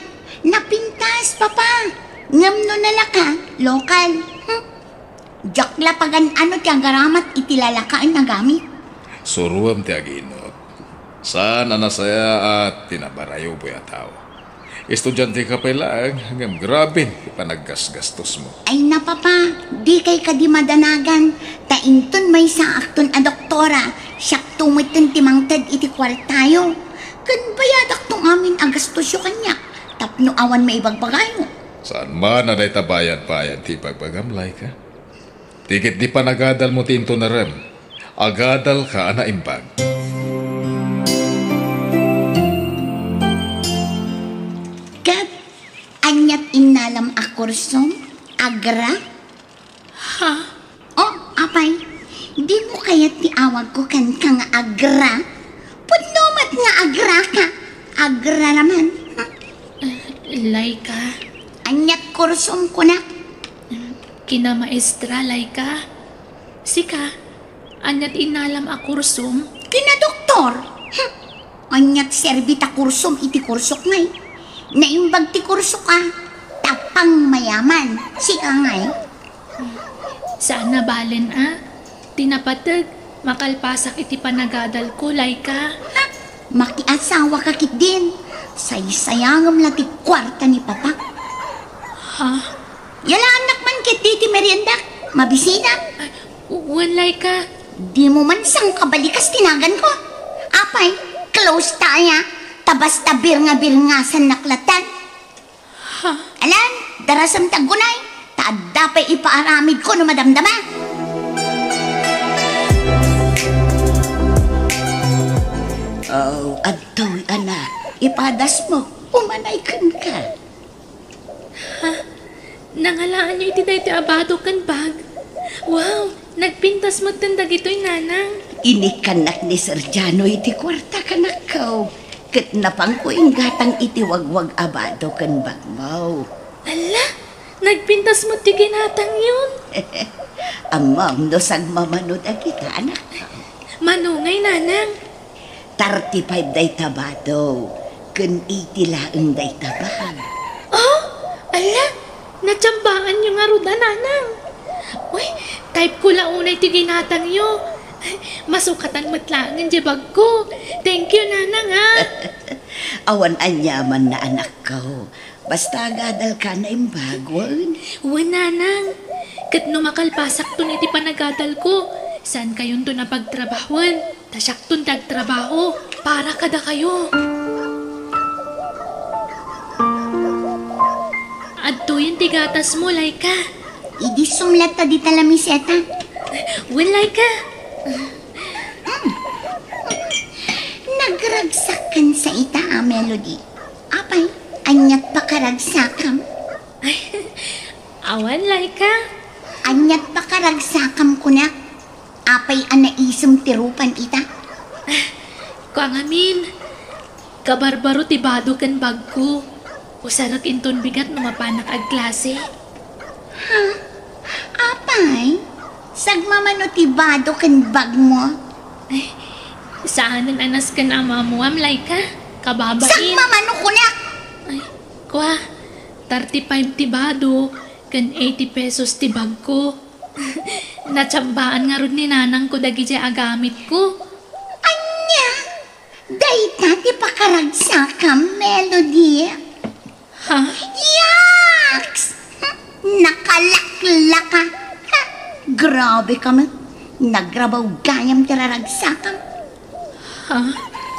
Napintas, Papa. Ngem no nalaka, lokal. Hmm. Diak la pagan-ano ti agaramat iti lalakaen a gamit. Suroem ti aginot. Saan a nasayaat ti nabarayuboy a tao. Estudianteka pay laeng, ngem graben ti panaggasgastosmo. Ay na, Papa, dikay kadi madanagan, ta inton maysaakton a doktora, siakto metten ti mangted iti kuartayo. Ken bayadakto ngamin a gastosyo kaniak, tapno awan maibagbagayo. Saan man a dayta bayad-bayad ti ibagbagam, Laika? Ti ketdi panagadalmo ti intunarem, agadalka a naimbag. Ket aniat innalam a kursom? Agra? Ha? Oh, apay, dimo kayat ti awagko kenka nga agra? Pudno met nga agraka. Agraraman. Ha? Eh, Laika. Aniat kursom kunak? Kinamaestra, Laika. Sika, aniat innalam a kursom? Kinadoktor. Hmm. Aniat serbi ta kursom iti kursok ngay? Naimbag ti kursok a, ta pangmayaman. Sika ngay? Saan a balen a. Ti napateg, makalpasak iti panagadalko, Laika. Ha? Makiasawaka ketdin. Saysayangem la ti kuarta ni Papa. Ha? Yalaannak man ketdi ti meriendak. Mabisinak. Ay, wen, Laika. Dimo man sangkabalikas ti naganko. Apay, close ta aya. Ta basta birnga-birngasannak latta. Ha? Alan, darasem ti aggunay, ta adda pay ipaaramidko no madamdama. Oh, adtoy, anak. Ipadasmo. Umanay kenka. Ha? Nangalaanyo iti daytoy a bado ken bag? Wow! Nagpintas metten dagitoy, Nanang. Inikkannak ni Sergiano iti kuarta, kanakko. Ket napanko inggatang iti wagwag a bado ken bagmo. Ala, nagpintas met ti ginatangyon. Ammom no sagmamano dagita, anakko. Mano ngay, Nanang? Thirty-five dayta bado, ken eighty laeng dayta bag. Oh, ala, natsambaanyo ngarud a, Nanang. Uy, type ko la unay ti ginatangyo. Masukatan met laengen diay bagko. Thank you, Nanang, ah. Awan aniamanna, anakko. Basta agadalka a naimbag, wen? Wen, Nanang. Ket no makalpasakton iti panagadalko, saankayonton a pagtrabahoen, ta siakton ti agtrabaho para kadakayo. Adtoyen ti gatasmo, Laika. Idi sumlatta dita lamiseta. Wen, Laika. Nagragsak kan sa ita a Melody. Apay, aniat pakaragsakam? Awan, Laika. Aniat pakaragsakam kunak? Apay a naisem ti rupan ita? Kua ngamin, kabarbaro ti bado ken bagko. Usarek inton bigat no mapanak agklase. Ha? Apay? Sagmamano ti bado ken bagmo? Ay, saanen a nasken a maammuam, Laika. Kababain. Sagmamano kunak! Ay, kua, thirty-five ti bado, ken eighty pesos ti bagko. Natsambaan ngarud ni nanangko dagidiay a gamitko. Ania? Dayta ti pakaragsakam, Melody? Ha? Yaks! Nakalaklaka! Ha? Grabe ka met. Nagrabaw gayam ti raragsakam. Ha?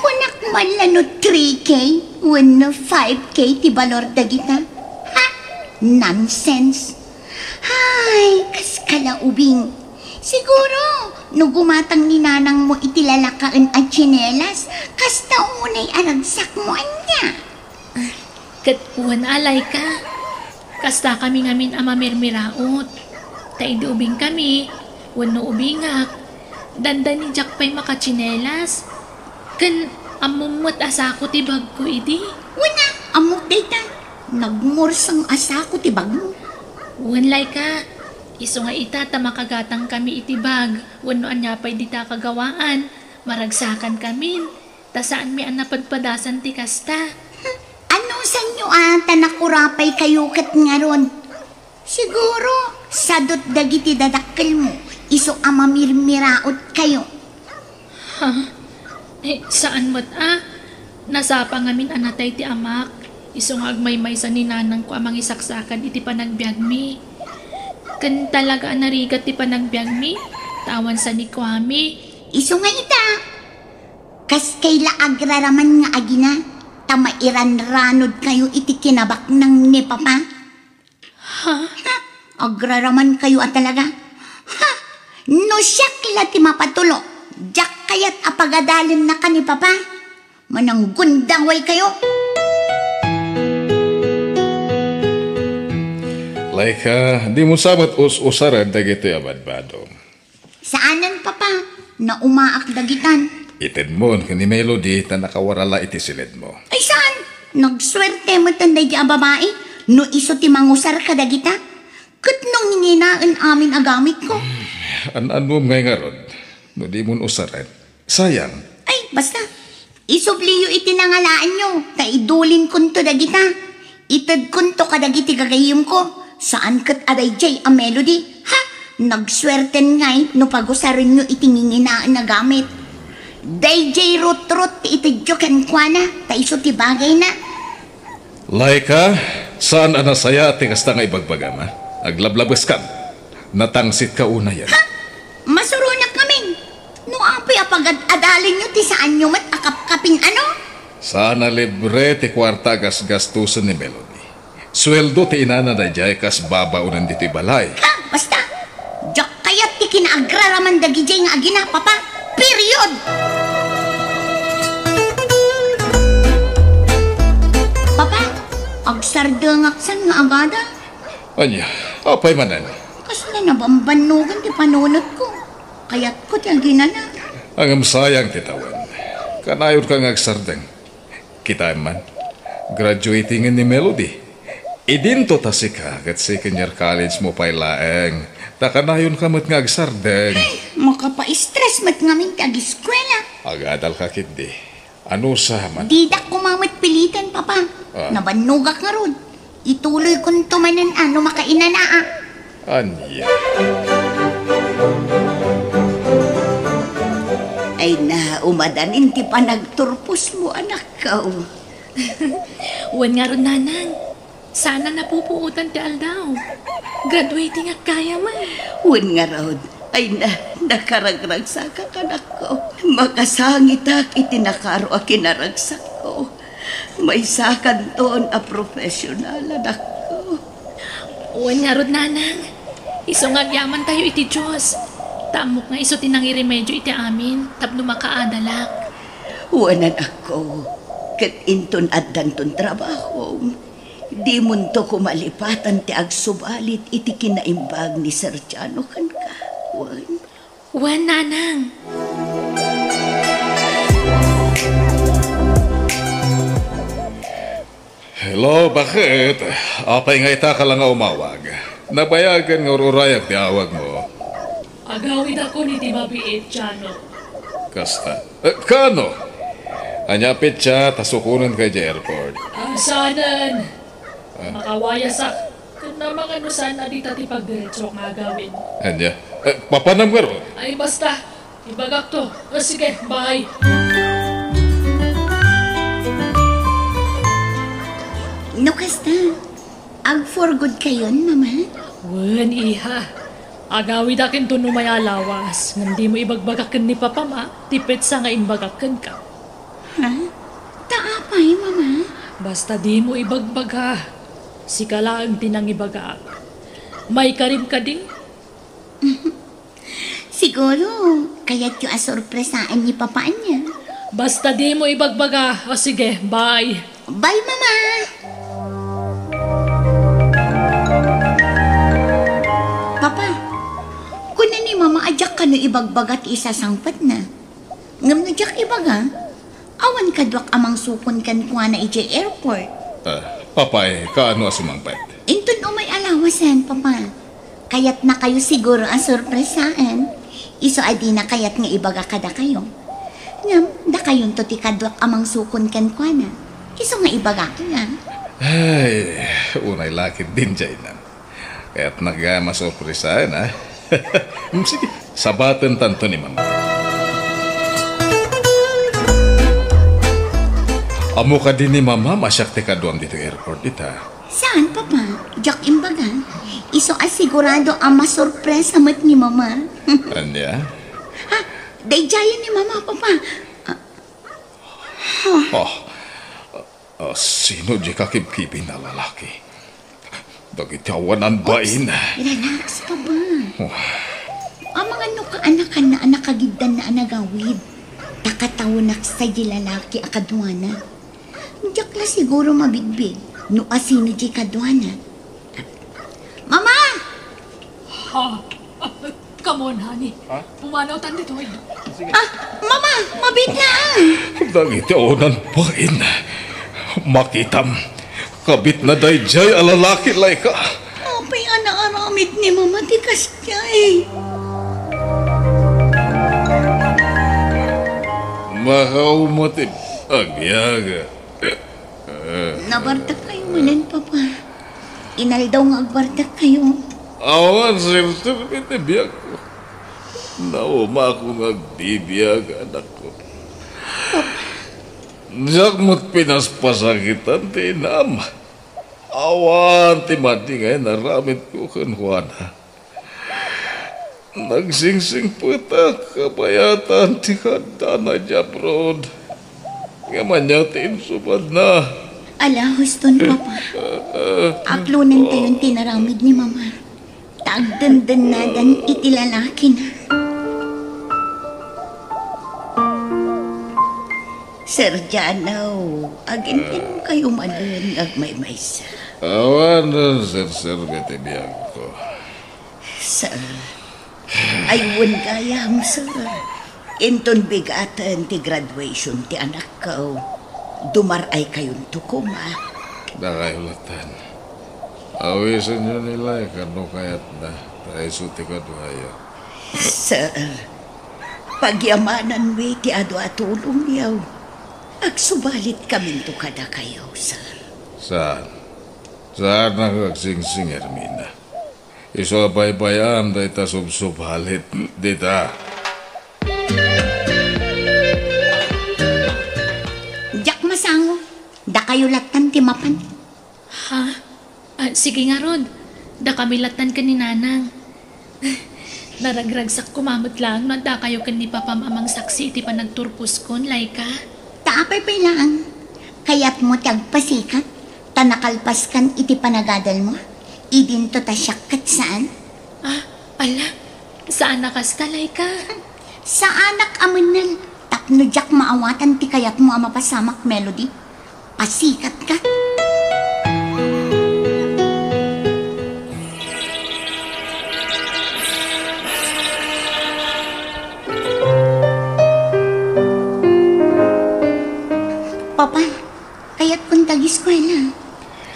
Kunak man la no three K wenno five K ti balor dagita. Ha? Nonsense! Hay, kas ka la ubing. Siguro, no gumatang ni nanangmo iti lalakaen a tsinelas, kasta unay a ragsakmo ania. Ket wen a, Laika, kastakami ngamin a mamirmiraot. Ta idi ubingkami, wenno ubingak, dandani diak pay makatsinelas. Ken ammom met a sako ti bagko idi. Wen a, ammok dayta. Nagmurseng a sako ti bagmo. Wen, Laika, isu nga ita ta makagatangkami iti bag wenno ania pay dita kagawaan, maragsakankami. Ta saanmi a napadpadasan ti kasta. Anusanyo a ta nakurapaykayo ket ngarud? Siguro, sadut dagiti dadakkelmo, isu a mamirmiraotkayo. Ha? Eh, saan met a. Nasapa ngamin a natay ti amak. Isu nga agmaymaysa ni nanangko a mangisaksakan iti panagbiagmi. Ken talaga a narigat ti panagbiagmi, ta awan sanikuami. Isu nga ita, Kaskay la agraraman nga agina, ta mairanranodkayo iti kinabaknang ni Papa. Ha? Ha? Agraramankayo a talaga? Ha? No siak la ti mapatulo, diak kayat a pagadalennaka ni Papa. Mananggundawaykayo. Laika, dimo sa met us-usaren dagitoy a badbadom. Saanen, Papa. Naumaak dagitan. Itedmon ken ni Melody ta nakawara la iti siledmo. Ay, saan? Nagsuerte metten daydi a babai no isu ti mangusar kadagita. Ket no nginginaen amin a gamitko. An-annom ngay ngarud no dimon usaren. Sayang. Ay, basta. Isubliyo iti nangalaanyo, ta idulinkonto dagita. Itedkonto kadagiti gagayyemko. Saan ket a daydiay a Melody. Ha? Nagsuerten ngay no pagusarenyo iti nginginaen a gamit. Daydiay rutrot ti itedyo kenkuana, ta isu ti bagayna. Laika, saan a nasayaat ti kasta nga ibagbagam, a? Aglablabeskam. Natangsitka unayen. Ha? Masuronak ngamin. No apay a pagad-adalinyo ti saanyo met a kapkapin, ano? Saan a libre ti kuarta a gasgastosen ni Melody. Sueldo ti inana daydiay kas babaonen ditoy balay. Ha? Basta! Diak kayat ti kinaagraraman dagidiay nga agina, Papa. Period! Papa, agsardengak san nga agada. Ania, apay manen? Kasla nabambannogan ti panunotko. Kayatko ti aginana. Ngem sayang ti tawen. Kanayonka nga agsardeng. Kitaem man, graduating ni Melody. Idinto ta sika ket second year college mo pay laeng. Ta kanayonka met nga agsardeng. Ay, makapa-stress met ngamin ti agiskuela. Agadalka ketdi. Anusa man. Didak koma met piliten, Papa. Ah. Nabannogak ngarud. Ituloykonto manen a no makainana a. Ania? Ay na, umadanin ti panagturposmo, anakko. Wen ngarud, Nanang. Saan a napupuotan ti aldaw. Graduating ak gayam. Wen ngarud. Ay na, nakaragragsakak, anakko. Makasangitak iti nakaro a kinaragsakko. Maysakanton a profesional, anakko. Wen ngarud, Nanang. Isu nga agyamantayo iti Dios. Ta ammok nga isu ti nangiremedio iti amin tapno makaadalak. Wen, anakko, ket inton addanton trabahom, dimonto koma lipatan ti agsubalit iti kinaimbag ni Sergiano kenka. Wen. Wen, nanang. Hello, bakit? Apay nga ita ka la nga umawag? Nabayagen nga ur-urayak ti awagmo. Agawidakon iti mabiit, Jano. Kasta. Eh, kaano? Ania a petsa ta sukonenka idiay airport? Ah, saanen. Ah. Makawayasak. Ket namangano saan a dita ti pagdiretso nga agawid. Ania? Eh, papanam ngarud? Ay, basta. Ibagakto. O, sige, bye. No kasta, ag-for good kayon, Mama? Wen, iha. Agawidak inton umay a lawas, ngem dimo ibagbaga ken ni Papam a ti petsa nga imbagak kenka. Ha? Ta apay, Mama? Basta dimo ibagbaga. Sika laeng ti nangibagaak. Maikarib kadi? Siguro, kayatyo a sorpresaen ni Papa ania. Basta dimo ibagbaga. O sige, bye. Bye, Mama! Papa, kuna ni Mama a diak kano ibagbaga ti isasangpetna. Ngem no diak ibaga, awan kaduak a mangsukon kenkuana idiay airport. Ah, apay, kaano a sumangpet? Inton umay a lawasen, Papa. Kayatnakayo siguro a sorpresaen. Isu a dina kayat nga ibaga kadakayo. Ngem, dakayonto ti kaduak a mangsukon kenkuana. Isu nga ibagak la. Ay, unay lakit din, Jainan. Kayatnak gayam a sorpresaen, ha? Mm, sige, sabatentanto ni Mama. Ammo kadi ni Mama a siak ti kaduam ditoy airport ita? Saan, Papa? Diak imbaga. Isu a sigurado a masorpresa met ni Mama. Ania? Ha? Daydiayen ni Mama, Papa. Ah. Ah, ah, sino di kakibkibin a lalaki? Dagiti awanan bain. Relax, Papa. Oh. Amangan no kaanakanna a nakagiddanna a nagawid. Ta katawenak sa di lalaki a kaduana. Diak la siguro mabigbig no asino di kaduana. Mama! Ha? Come on, honey. Ha? Pumanawtan ditoy. Sige. Ah, Mama, mabiit na, ah. Dagiti awanan bain. Makitam. Kabit na daydiay a lalaki, Laika. Apay a naaramid ni Mama ti kasdiay? Makaumot ti agyaga. Nabartek kayo manen, Papa. Inaldaw nga agbartek kayo. Awan, sir, sir, iti biag ko. Naumakon nga agbibiag, anak ko. Diak met pinaspasakitan ti inam. Awan ti madi nga inaramid ko kenkuana. Nagsingsingpetak kabayatan ti kaddana idiay abroad. Ngem ania ti insubadna? Ala, huston, Papa. Aplonentayon ti inaramid ni Mama. Ta agdendennadan iti lalakina. Sir Jano, agintinom kayo manen nga agmaymaysa. Awan, sir, sir, iti biag ko. Sir, ay wen gayam, sir. Inton bigaten ti graduation ti anakko, dumar-ay kayonto koma. Dakayo latten. Awisenyo ni Laika no kayatna, ta isu ti kaduayo. Sir, pagyamananmi ti adu a tulongyo. Agsubalit kaminto kadakayo, sir. Saan? Saan nga agsingsing, Ermina? Isu a baybay-am dayta subsubalit dita. Diak masango. Dakayo lattan ti mapan. Ha? Ah, sige ngarud. Dakami lattan ken ni Nanang. Naragragsak koma met laeng no addakayo ken ni Papam a mangsaksi iti panagturposkon, Laika. Ta apay pay laeng? Kayatmo ti agpasikat? Ta nakalpaskan iti panagadalmo? Idinto ta siak ket saan? Ah, ala, saan a kasta, Laika? Saanak a mennel, tapno diak maawatan ti kayatmo a mapasamak, Melody. Pasikatka. Papa, kayatkon ti ageskuela.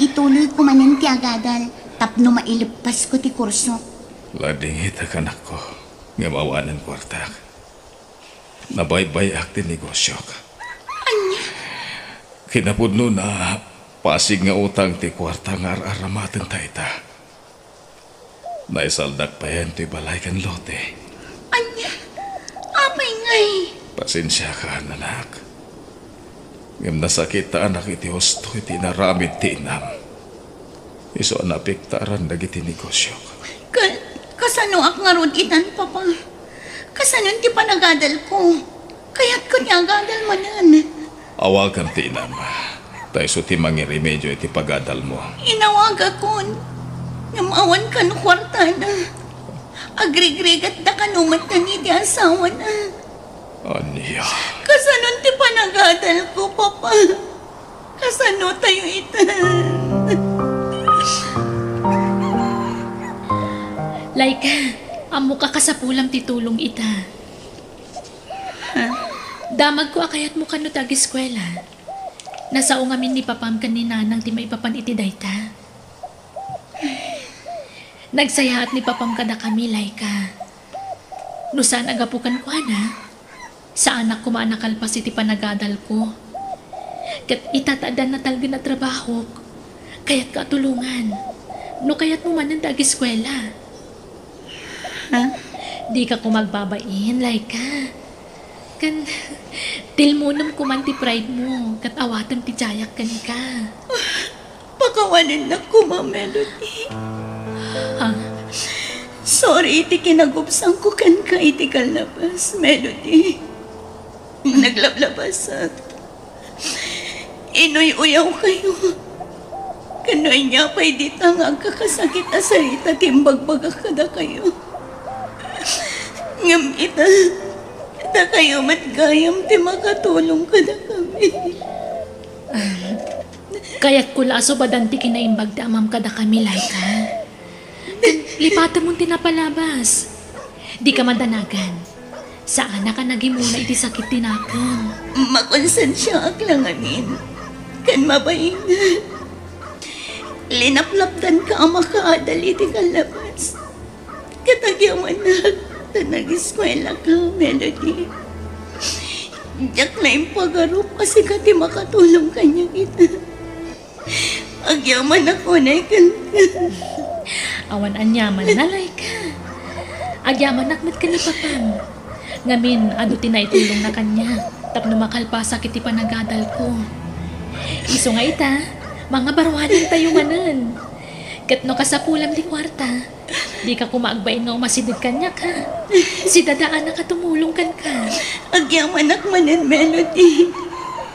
Ituloyko manen ti agadal tapno maileppasko ti kurso. Ladingitak, anakko, ngem awanen kuartak. Nabaybay-ak ti negosiok. Ania? Kinapudnona, pasig nga utang ti kuarta nga ar-aramatenta ita. Naisaldak payen toy balay ken lote. Ania? Apay ngay? Pasensiakan, anak. Ngem nasakit ta anak iti husto iti inaramid ti inam. Isu a naapektaran dagiti negosiok. Ka-, kasanoak ngarud itan, Papa? Kasanon ti panagadalko? Kayatko ti agadal manen. Awagam ti inam. Ta isu ti mangiremedio iti pagadalmo. Inawagakon. Ngem awan kano kuartana. Agrigrigatda kano met iti asawana. Ania? Kasanon ti panagadalko, Papa? Kasano tayo ita? Laika, ammok a kasapulam ti tulong ita. Damagko a kayatmo kano ti ageskuela. Nasao ngamin ni papam ken ni nanang ti maipapan iti dayta. Nagsayaat ni papam kadakami, Laika. No saan a gapu kenkuana, saanak koma a nakalpas iti panagadalko. Ket ita ta addan natalgen a trabahok, kayatka a tulongan. No kayatmo manen ti ageskuela. Ha? Dika koma agbabain, Laika. Ken, tilmonem koman ti pride mo, ket awatem ti diayak kenka. Pakawanennak koma, Melody. Ha? Sorry iti kinagubsangko kenka iti kallabas, Melody. Naglablabasak. Inuy-uyawkayo. Ken no ania pay dita nga agkakasakit a sarita ti imbagbagak kadakayo. Ngem ita, dakayo met gayam ti makatulong kadakami. Ah, kayatko la a subadan ti kinaimbag ti amam kadakami, Laika. Ken lipatemon ti napalabas. Dika madanagan. Saanak a nagimuna iti sakit ti nakem. Makonsensiaak la ngamin. Ken mabaingan. Linaplapdanka a makaadal iti kallabas. Ket agyamanak ta nageskuelaka, Melody. Diak la impagarup a sika ti makatulong kaniak ita. Agyamanak unay kenka. Awan aniaman, Laika. Agyamanak met ken ni papam. Ngamin, adu ti naitulongna kaniak tapno makalpasak iti panagadalko. Isu nga ita, mangabaruanentayo manen. Ket no kasapulam ti kuarta, dika koma agbain nga umasideg kaniak, ha? Sidadaanak a tumulong kenka. Agyamanak manen, Melody.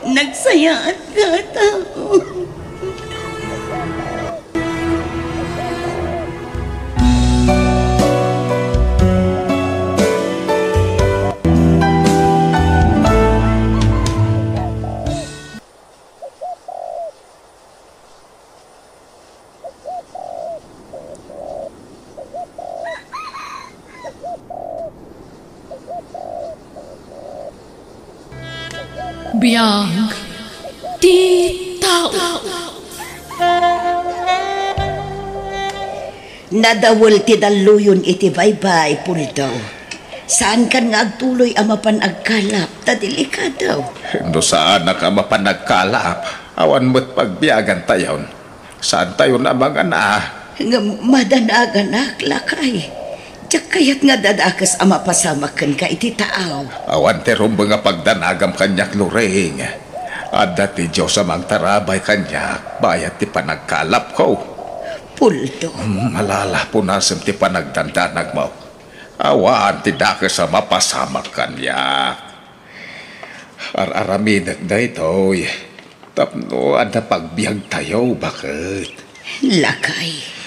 Nagsayaatka a tao. Biag ti tao. Nadawel ti dalluyon iti baybay, Puldo. Saankan nga agtuloy a mapan agkalap ta delikado. No saanak a mapan agkalap, awan met pagbiagantayon. Saantayon a mangana. Ngem madanaganak, lakay. Diak kayat nga dadakes a mapasamak kenka iti taaw. Awan ti rumbeng a pagdanagam kaniak, Loring. Adda ti Dios a mangtarabay kaniak bayat ti panagkalapko. Puldo. Hmm, malalapunasem ti panagdandanagmo. Awan ti dakes a mapasamak kaniak. Ar-araminek daytoy tapno adda pagbiagtayo, baket. Lakay.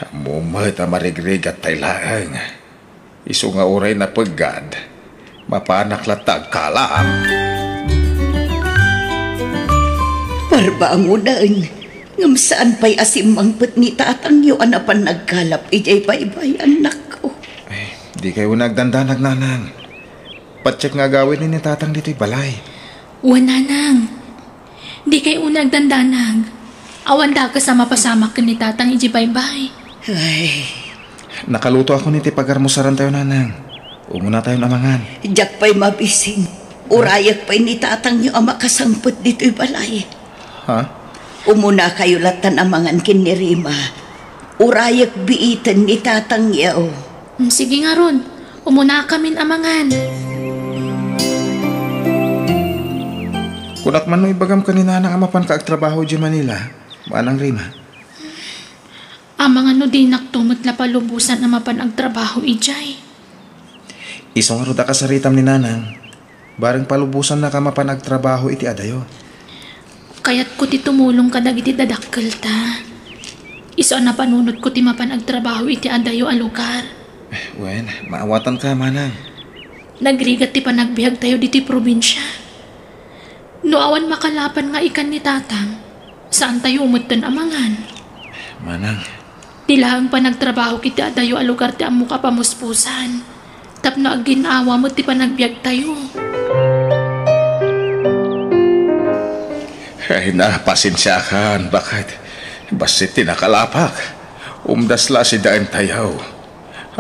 Ammom met a marigrigat tay laeng. Isu nga uray napeggad, mapanak latta agkalam. Parbangonen, ngem saan pay a simmangpet ni tatangyo a napan nagkalap idiay baybay, annakko. Ay, dikay unay agdandanag, nanang. Patiek nga agawidmi ni tatang ditoy balay. Wen, nanang. Dikay unay agdandanag. Awan dakes a mapasamak ken ni tatang idiay baybay. Ay. Nakalutoakon iti pagarmusarantayo, nanang. Umunatayon a mangan. Diak pay mabisin. Urayek pay ni tatangyo a makasangpet ditoy balay. Ha? Umunakayo lattan a mangan ken ni Rima. Urayek biiten ni tatangyo. Mm, sige ngarud. Umunakamin a mangan. Kunak man no ibagam ken ni nanang a mapanka agtrabaho idiay Manila, Manang Rima. Amangan no dinakto met la palubosan a mapan agtrabaho idiay. Isu ngarud a kasaritam ni nanang, bareng palubosannaka a mapan agtrabaho iti adayo. Kayatko ti tumulong kadagiti dadakkelta. Isu a napanunotko ti mapan agtrabaho iti adayo a lugar. Eh, wen, maawatanka, manang. Nagrigat ti panagbiagtayo ditoy probinsia. No awan makalapan nga ikan ni tatang, saantayo metten a mangan. Manang. Ti laeng panagtrabaho iti adayo a lugar ti ammok a pamuspusan. Tapno agin-awa met ti panagbiagtayo. Ay na, pasensiakan, baket. Bassit ti nakalapak. Umdas la sidaentayo.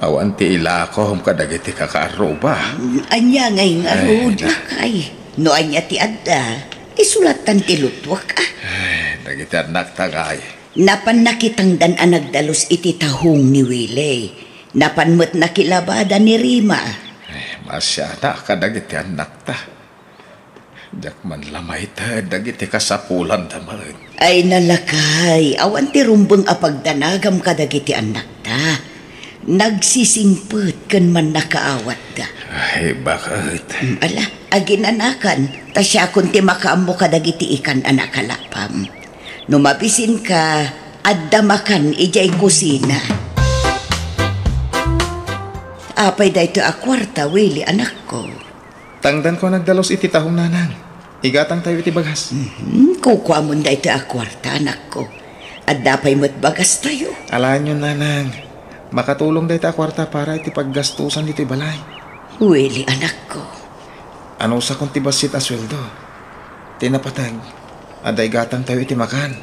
Awan ti ilakom kadagiti kakaarruba. Ania ngay ngarud, ay, na. Lakay? No ania ti adda, isu lattan ti lutuak, a. Ay, dagiti annakta ngay. Napan nakitangdan a nagdalus iti tahong ni Willie. Napan met nakilabada ni Rima. Ay, masianak kadagiti annakta. Diak man la maited dagiti kasapulanda met. Ay, na, lakay, awan ti rumbeng a pagdanagam kadagiti annakta. Nagsisingpet ken mannakaawatda. Ay, baket. Mm, ala, aginanakan, ta siakon ti makaammo kadagiti ikan a nakalapam. No mabisinka, adda makan idiay kusina. Apay daytoy a kuarta, Willie, anakko? Tangdanko a nagdalus iti tahong, nanang. Igatangtayo iti bagas. Mhm. Kukuamon daytoy a kuarta, anakko. Adda pay met bagastayo. Alaenyon, nanang. Makatulong daytoy a kuarta para iti paggastusan ditoy balay. Willie, anakko. Anusakon ti bassit a sueldo. Ti napateg, adda igatangtayo iti makan.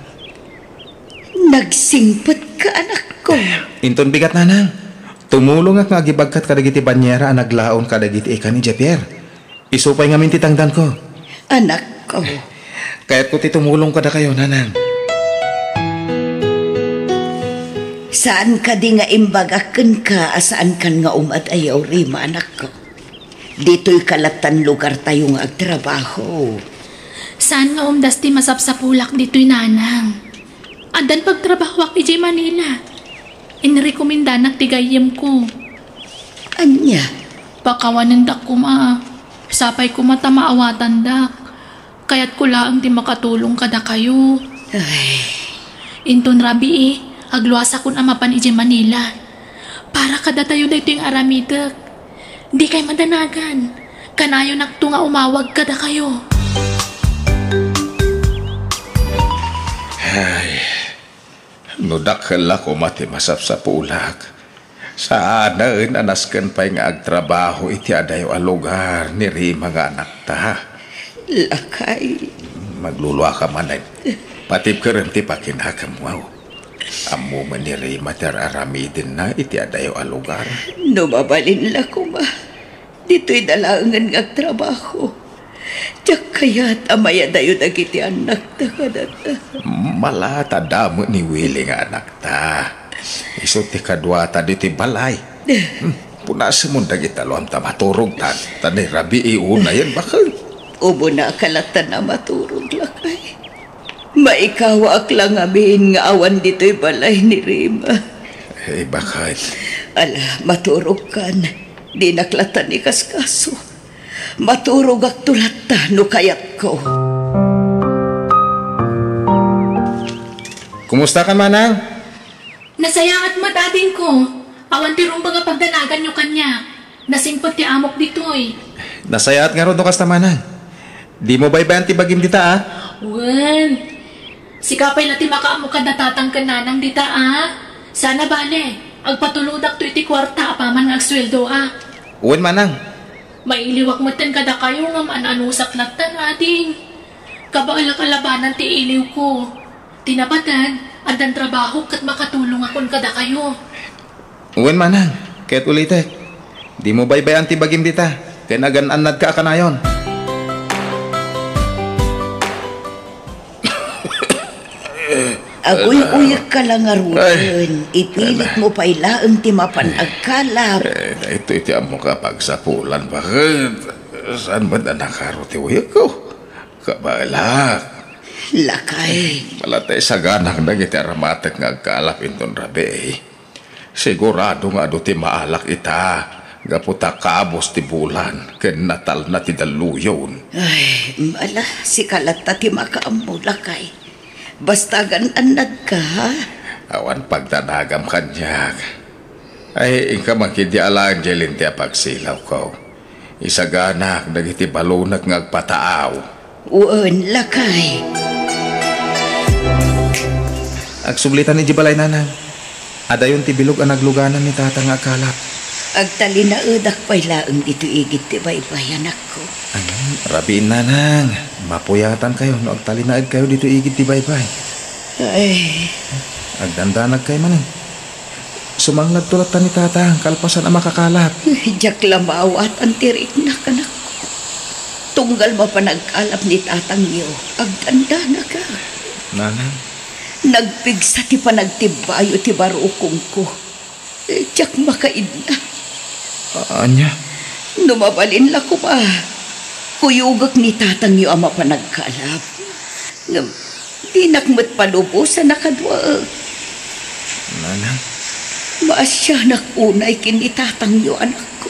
Nagsingpetka, anakko. Inton bigat, nanang. Tumulongak nga agibagkat kadagiti banyera a naglaon kadagiti ikan ni Javier. Isu pay ngamin ti tangdanko. Anakko. Kayatko ti tumulong kadakayo, nanang. Saan kadi nga imbagak kenka a saankan nga umadayaw, Rima, anakko? Ditoyka lattan lugartayo nga agtrabaho. Saan nga umdas ti masapsapulak ditoy, nanang? Addan pagtrabahoak idiay Manila. Inrekomendanak ti gayyemko. Ania? Pakawanendak koma. Sapay koma ta maawatandak. Kayatko laeng ti makatulong kadakayo. Ay. Inton rabii, agluasakon a mapan idiay Manila. Para kadatayo daytoy nga aramidek. Dikay madanagan. Kanayonakto nga umawag kadakayo. Ay, no dakkel la koma ti masapsapulak, saanen a nasken pay nga agtrabaho iti adayo a lugar ni Rima nga anakta. Lakay. Magluluaka manen. Patibkerem ti pakinakemmo. Ammom ni Rima ti ar-aramidenna iti adayo a lugar. No mabalin la koma, ditoy da laengen nga agtrabaho. Diak kayat a mayadayo dagiti annakta kadata. Mala ta damo ni Willie nga anakta. Isu ti kaduata ditoy balay. Hmm, punasemon dagiti aluam ta maturogtan. Ta ni rabii unayen baken. Umunaka lattan a maturog, lakay. Maikawaak la ngamin nga awan ditoy balay ni Rima. Eh, baket? Ala, maturogkan. Dinak lattan ikaskaso. Maturogakto latta no kayatko. Kumustakan, manang? Nasayaat met, adingko. Awan ti rumbeng a pagdanaganyo kaniak. Nasimpet ti amok ditoy. Nasayaat ngarud no kasta, manang. Dimo baybay-an ti bagim dita, a? Wen. Sika pay la ti makaammo kada tatang ken nanang dita, a? Saan a bale, agpatulodakto iti kuarta apaman nga agsueldoak. Wen, manang. Mailiwak metten kadakayo ngem an-anusak latta, ading. Kabaelak a labanan ti iliwko. Ti napateg, addan trabahok ket makatulongakon kadakayo. Wen, manang, ket ulitek, dimo baybay-an ti bagim dita, ken agan-annadka a kanayon. Aguy-uyekka la ngaruden, ipilitmo pay laeng ti mapan agkalap. Eh, daytoy ti ammok a pagsapulan, baket. Saan met a nakaro ti uyekko? Kabaelak. Lakay. Ala ta isaganak dagiti aramatek nga agkalap inton rabii. Sigurado nga adu ti maalak ita, gapu ta kabus ti bulan ken natalna ti dalluyon. Ay, ala, sika latta ti makaammo, lakay. Basta agan-annadka, ha? Awan pagdanagam kaniak. Ay, inka man ketdi alaen diay linteg a pagsilawko. Isaganak dagiti balonek nga agpataaw. Wen, lakay. Agsublitan idiay balay, nanang. Adayon ti bilog a nagluganan ni tata nga agkalap. Agtalinaedak pay laeng ditoy igid ti baybay, anakko. Ayan, rabiin, nanang. Mapuyatankayo no agtalinaedkayo ditoy igid ti baybay. Ay. Agdandanagkayo manen. Sumangladto latta ni tata, kalpasan a makakalap. Diak la maawatan ti riknak, anakko. Tunggal mapan agkalap ni tatangyo, agdandanaka. Nanang? Nagpigsa ti panagtibbayo ti barukongko. Diak makaidna. A-, ania? No mabalin la koma, kuyogek ni tatangyo a mapan agkalap. Ngem dinak met palubosan a kaduaek. Nanang? Maasianak unay ken ni tatangyo, anakko.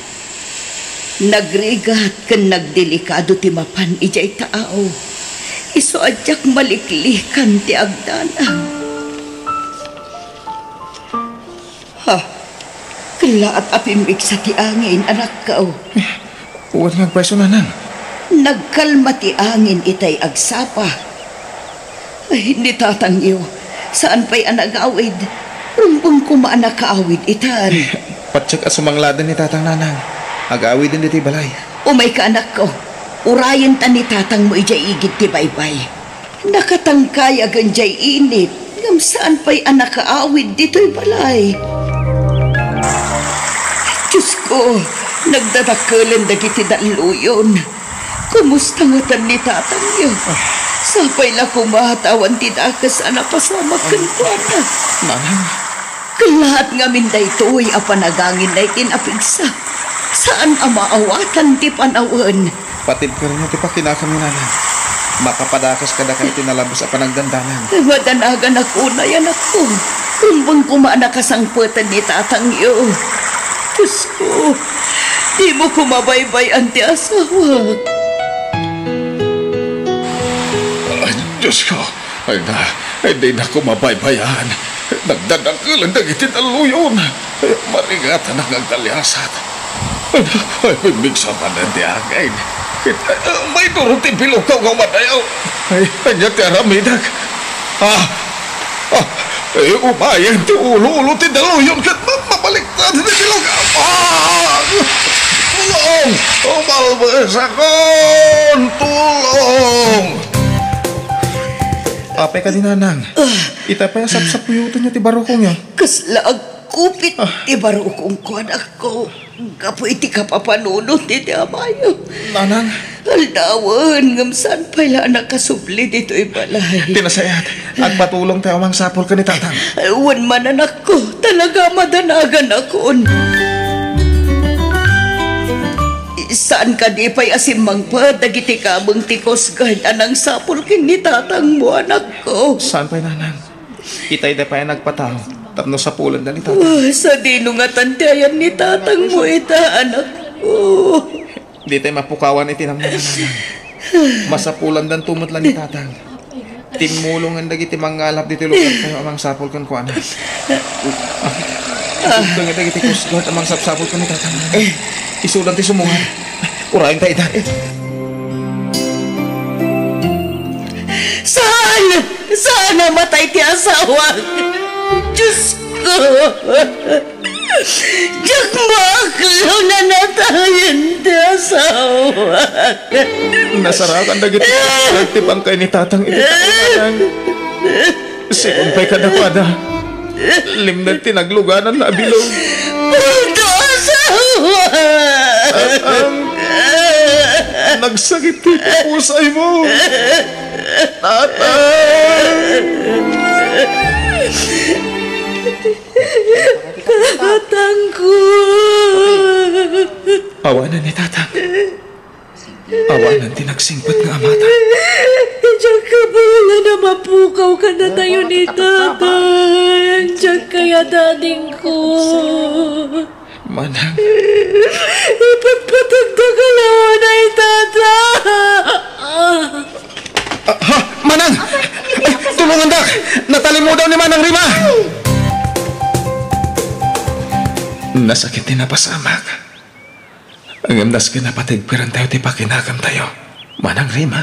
Nagrigat ken nagdelikado ti mapan idiay taaw. Isu a diak maliklikan ti agdanag. Ha? Kellaat a pimmigsa ti angin, anakko. Eh, wen nga agpayso, nanang. Nagkalma ti angin itay agsapa. Ay, ni tatangyo, saan pay a nagawid. Rumbeng koma a nakaawid itan. Eh, patiek a sumangladen ni tatang, nanang. Agawiden ditoy balay. Umayka, anakko. Urayenta ni tatangmo idiay igid ti baybay. Nakatangkayagen diay init, ngem saan pay a nakaawid ditoy balay. Diosko, nagdadakkelen dagiti dalluyon. Kumusta ngatan ni tatangyo? Sapay la koma ta awan ti dakes a napasamak kenkuana. Nanang. Kellaat ngamin daytoy a panaganginna iti napigsa. Saan a maawatan ti panawen. Patibkerenyo ti pakinakanmi, nanang. Makapadakes kadakayo ti nalabes a panagdandanag. Madanaganak unay, anakko. Rumbeng koma a nakasangpeten ni tatangyo. Diosko, dimo koma baybay-an ti asawak. Ay, Diosko. Ay na, ay, dinak koma baybay-an. Nagdadakkelen dagiti dalluyon. Ay, marigatanak nga agdaliasat. Ay na, ay, pimmigsa manen ti angin. Ay, ay, maiduro ti bilogko nga umadayo. Ay, ania ti aramidek? Ah, ah, ay, umayen ti ulo-ulo ti dalluyon ket ma-, mabaliktad ti bilog. Ah! Tulong! Umalbesakon! Tulong! Apay kadi, nanang? Ah. Ita pay a sapsapuyutenyo ti barukongyo. Kasla agkupit Ah. ti barukongko, anakko. Gapu iti kapapanunot iti amayo. Nanang. Aldawen, ngem saan pay la a nakasubli ditoy balay. Ti nasayaat, agpatulongtayo a mangsapul ken ni tatang. Ay, wen man, anakko, talaga a madanaganakon. Saan kadi pay a simmangpet dagiti kabeng ti Coast Guard a nangsapul ken ni tatangmo, anakko? Saan pay, nanang? Itayda pay a nagpataaw tapno sapulenda ni tatang. Oh, sadino ngatan ti ayan ni tatangmo ita, anakko? Ditay mapukawan iti namnama, nanang. Masapulandanto met la ni tatang. Timmulongen dagiti mangngalap ditoy lugartayo a mangsapul kenkuana. Isugdangen dagiti Coast Guard a mangsapsapul ken ni Tatang. Isudan ti sumungar. Urayenta ida. Saan! Saan a matay ti asawak! Diosko! Diak maakkaw a natayen ti asawak. Nasarakan dagiti ti pangkay ni Tatang iti taonan. Sigun pay kadakuada, limned ti naglugananna a bilog. Punto asawa! Tatang, nagsakit ti pusaymo. Tatang! Tatangko! Awanen ni Tatang. Awanen ti nagsingpet nga amata. Diak kabaelan a mapukaw kadatayo ni Tatang. Diak kayat, adingko. Manang. Ipatpatagda kalawan a ni Tatang. Ah, ha? Manang! Ay, tulongandak! Natalimudaw ni Manang Rima! Nasakit ti napasamak. Ngem nasken a patigpirantayo ti pakinagantayo, Manang Rima.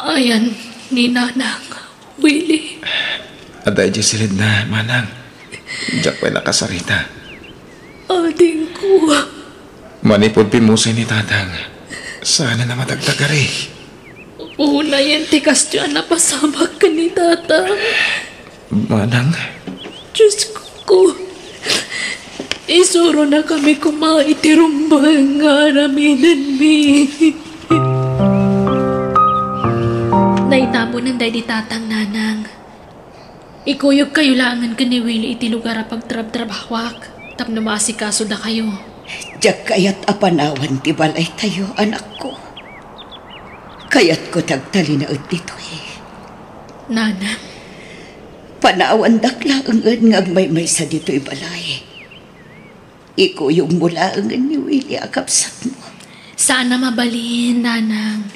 Ayan ni Nanang, Willie. Adda idiay silidna, Manang. Diak pay nakasarita. Adingko. Manipud pimmusay ni Tatang, saanen a matagtagari. Unayen ti kasdiay a napasamak ken ni Tatang. Manang. Diosko, isuronakami koma iti rumbeng nga aramidenmi. Naitaponen daydi Tatang, Nanang. Ikuyogkayo laengen ken ni Willie iti lugar a pagtrabtrabahoak tapno maasikaso dakayo. Diak kayat a panawan ti balaytayo, anakko. Kayatko ti agtalinaed ditoy. Nanang. Panawandak laengen nga agmaymaysa ditoy balay. Ikuyogmo laengen ni Willie a kabsatmo. Saan a mabalin, Nanang.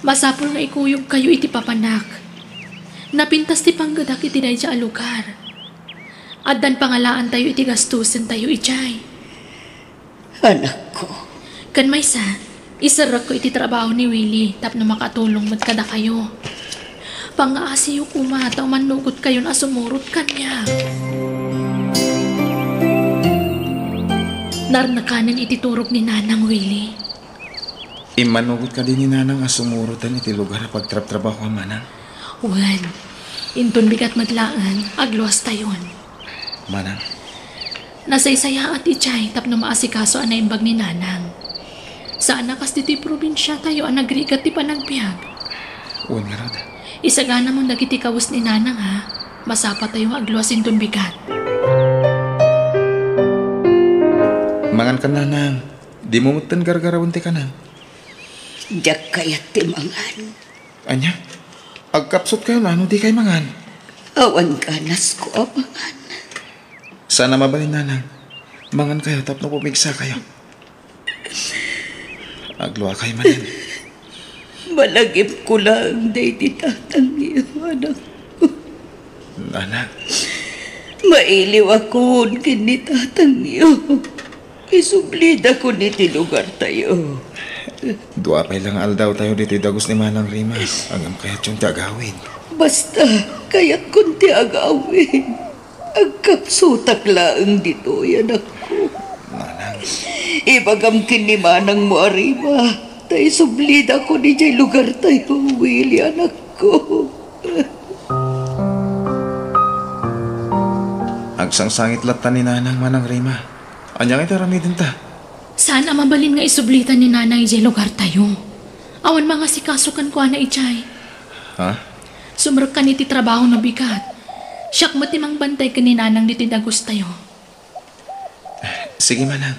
Masapul nga ikuyogkayo iti papanak. Napintas ti panggedak iti daydiay a lugar. Addan pangalaantayo iti gastusentayo idiay. Anakko. Ken maysa, iserrekko iti trabaho ni Willie tapno makatulong met kadakayo. Pangngaasiyo koma ta umannugotkayon a sumurot kaniak. Narnakanen iti turog ni Nanang, Willie. Immanugot kadi ni Nanang a sumuroten iti lugar a pagtrabtrabahoam, Manang? Wen, inton bigat met laeng, agluastayon. Manang. Nasaysayaat idiay tapno maasikaso a naimbag ni Nanang. Saan a kas ditoy probinsiatayo a nagrigat ti panagbiag. Wen ngarud. Isaganamon dagiti kawes ni Nanang, ha? Masapatayo nga agluas inton bigat. Mangan ka, Nanang. Dimo metten gargarawen ti kanam. Diak kayat ti mangan. Ania? Agkapsutkayo no dikay mangan. Awan ganasko a mangan. Saan a mabalin, Nanang. Mangankayo tapno pumigsakayo. Agluakayo manen. Malagipko laeng daydi tatangyo, anakko. Nanang. Mailiwakon ken ni tatangyo. Isublidakon iti lugartayo. Dua pay la nga aldawtayo ditoy dagus ni Manang Rima. Ngem kayatyon ti agawid. Basta, kayatkon ti agawid. Agkapsutak laeng ditoy, anakko. Nanang. Ibagam ken ni manangmo a Rima, ta isublidakon idiay lugartayo, Willie, anakko. Agsangsangit latta ni Nanang, Manang Rima. Ania nga iti aramidenta? Saan a mabalin nga isublita ni Nanang idiay lugartayo. Awan mangasikaso kenkuana idiay. Ha? Sumrekkan iti trabaho no bigat. Siak met ti mangbantay ken ni Nanang ditoy dagustayo. Sige, Manang.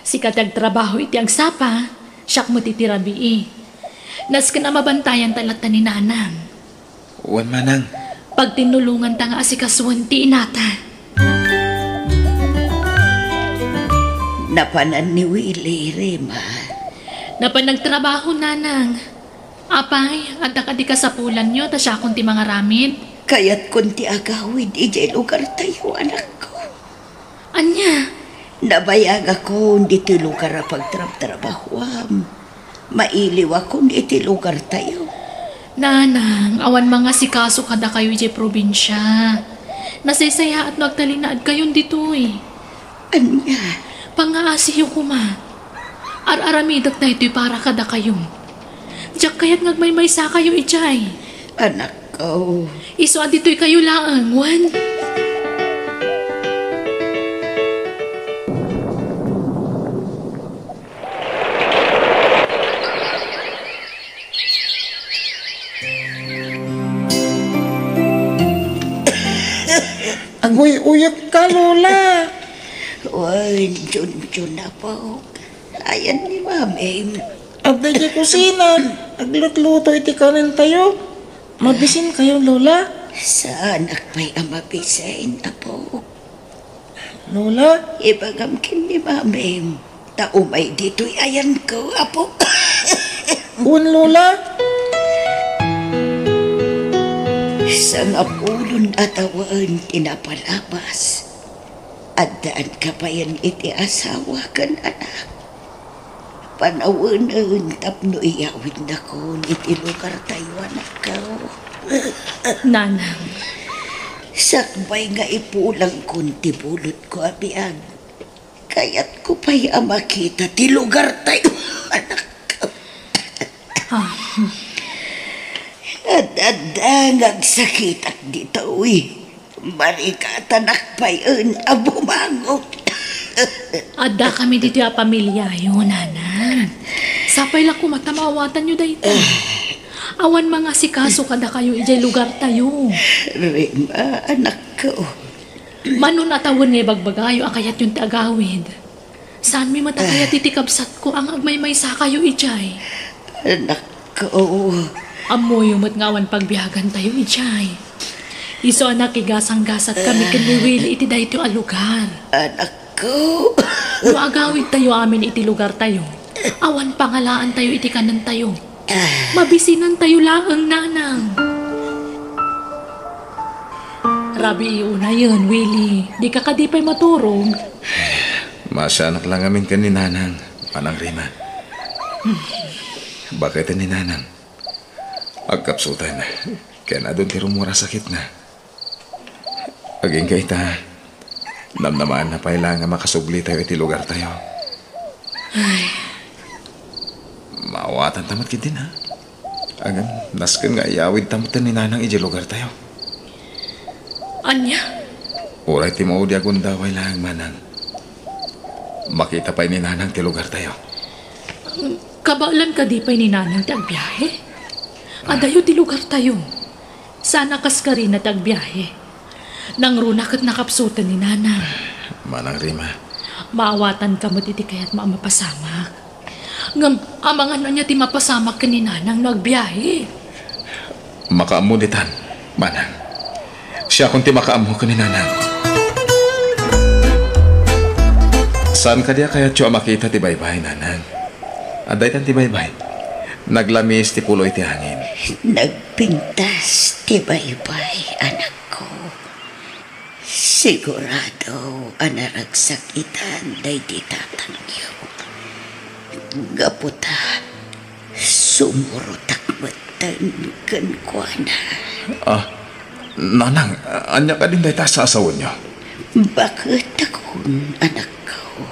Sika ti agtrabaho iti agsapa, siak met iti rabii. Nasken a mabantayanta latta ni Nanang. Wen, Manang. Pagtinnulonganta nga asikasuen ti inata. Napanan ni Willie, Rima? Napan nagtrabaho, Nanang. Apay, adda kadi kasapulanyo ta siakon ti mangaramid? Kayatkon ti agawid idiay lugartayo, anakko. Ania? Nabayagakon ditoy lugar a pagtrabtrabahuam. Mailiwakon iti lugartayo. Nanang, awan mangasikaso kadakayo idiay probinsia. Nasaysayaat no agtalinaedkayon ditoy. Ania? Pangngaasiyo koma. Ar-aramidek daytoy para kadakayo. Diak kayat nga agmaymaysakayo idiay. Anakko. Isu a ditoy kayo laeng, wen? Aguy-uyek ka, Lola. Wen, Junjun, apo. Ayan ni Mami. Adda idiay kusina. Aglutluto iti kanen tayo. Mabisin kayo, Lola? Saanak pay a mabisin, apo. Lola? Ibagam ken ni Mamim. Ta umay ditoy ayanko, apo. Wen, Lola. Sangapulon a tawen ti napalabas. Addaanka payen iti asawa ken anak. Panawenen tapno iyawidnakon iti lugartayo, anakko. Nanang. Sakbay nga ipulangkon ti bulodko a biag, kayatko pay a makita ti lugartayo, anakko. Ah. Ad-adda nga agsakitak ditoy. Marikatanak payen a bumangon. Addakami ditoy a pamiliayo, Nanang. Sapay la koma ta maawatanyo daytoy. Awan mangasikaso kadakayo idiay lugartayo. Rima, anakko. Mano a tawen nga ibagbagayo a kayatyon ti agawid. Saanmi met a kayat iti kabsatko a nga agmaymaysakayo idiay. Anakko. Ammoyo met nga awan pagbiagantayo idiay. Isu a nakigasanggasatkami ken ni Willie iti daytoy a lugar. Anakko. No agawidtayo amin iti lugartayo, awan pangalaantayo iti kanentayo. Mabisinantayo laeng, Nanang. Rabii unayen, Willie. Dika kadi pay maturog? Masianak la ngamin ken ni Nanang, Manang Rima. Baketen ni Nanang. Agkapsuten, ken adun ti rummuar a sakitna. Agingga ita, namnamaanna pay la nga makasublitayo iti lugartayo. Ay. Maawatanta met ketdin, ha? Ngem, nasken nga iyawidta met ni Nanang idiay lugartayo. Ania? Uray ti maudi a gundaway laeng, Manang. Makita pay ni Nanang ti lugartayo. Kabaelan kadi pay ni Nanang ti agbiahe? Adayo ti lugartayo. Saan a kaskarina ti agbiahe. Nangruna ket nakapsuten ni Nanang. Manang Rima. Maawatanka met iti kayatmo a mapasamak. Ngem, amangan ania ti mapasamak ken ni Nanang no agbiahe? Makaammo ditan, Manang. Siakon ti makaammo ken ni Nanang. Saan kadi a kayatyo a makita ti baybay, Nanang? Adda itan ti baybay. Naglamis ti pulo iti angin. Nagpintas ti baybay, anakko. Sigurado a naragsak itan daydi tatangyo. Gapu ta, sumurotak metten kenkuana. Ah, Nanang, ania kadin dayta a saasawenyo? Baket takon, anakko.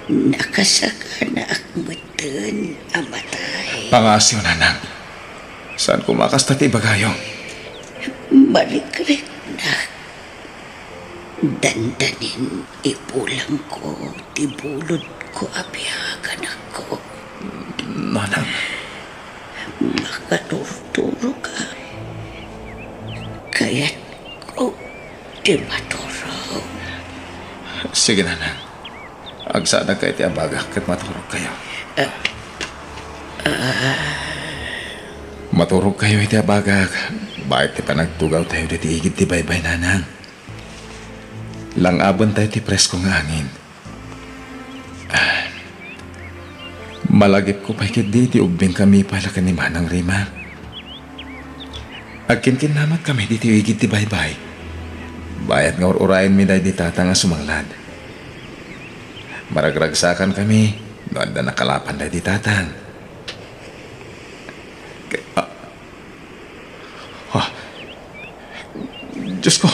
Nakasakanaak metten a matay. Pangaasiyo, Nanang. Saan koma a kasta ti ibagayo. Marikriknak. Dandanin ipulangko ti bulodko a biag, anakko. Nanang. Makaturturo ka. Kayatko ti maturog. Sige, Nanang. Agsaanagka iti abagak ket maturogkayo. Ah, ah. Maturogkayo iti abagak, baet ti panagtugawtayo ditoy igid ti baybay, Nanang. Lang-abentayo ti presko nga angin. Ah. Malagipko pay ketdi ti ubbingkami pay la ken ni Manang Rima. Agkinkinnamat kami ditoy igid ti baybay. Bayat nga ur-urayenmi daydi tatang a sumanglad. Maragragsakan kami no adda nakalapan daydi tatang. K-, ah, ah, Diyos ko,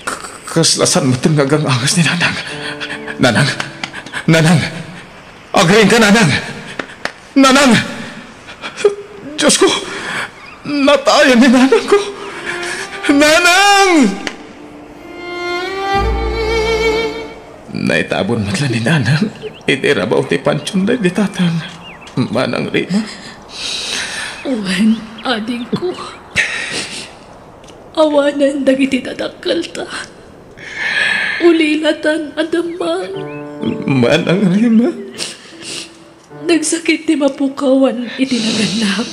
k-, kasla saan metten nga agang-angas ni Nanang. Nanang! Nanang! Agriingka, Nanang! Nanang! Diyos ko! Natayan ni Nanang ko! Nanang! Naitabon met la ni Nanang iti rabaw ti pantion daydi tatang, Manang Rima. Wen, adingko. Awanen dagiti dadakkelta. Ulilatan a demmang. Manang Rima. Nagsakit ti mapukawan iti nagannak.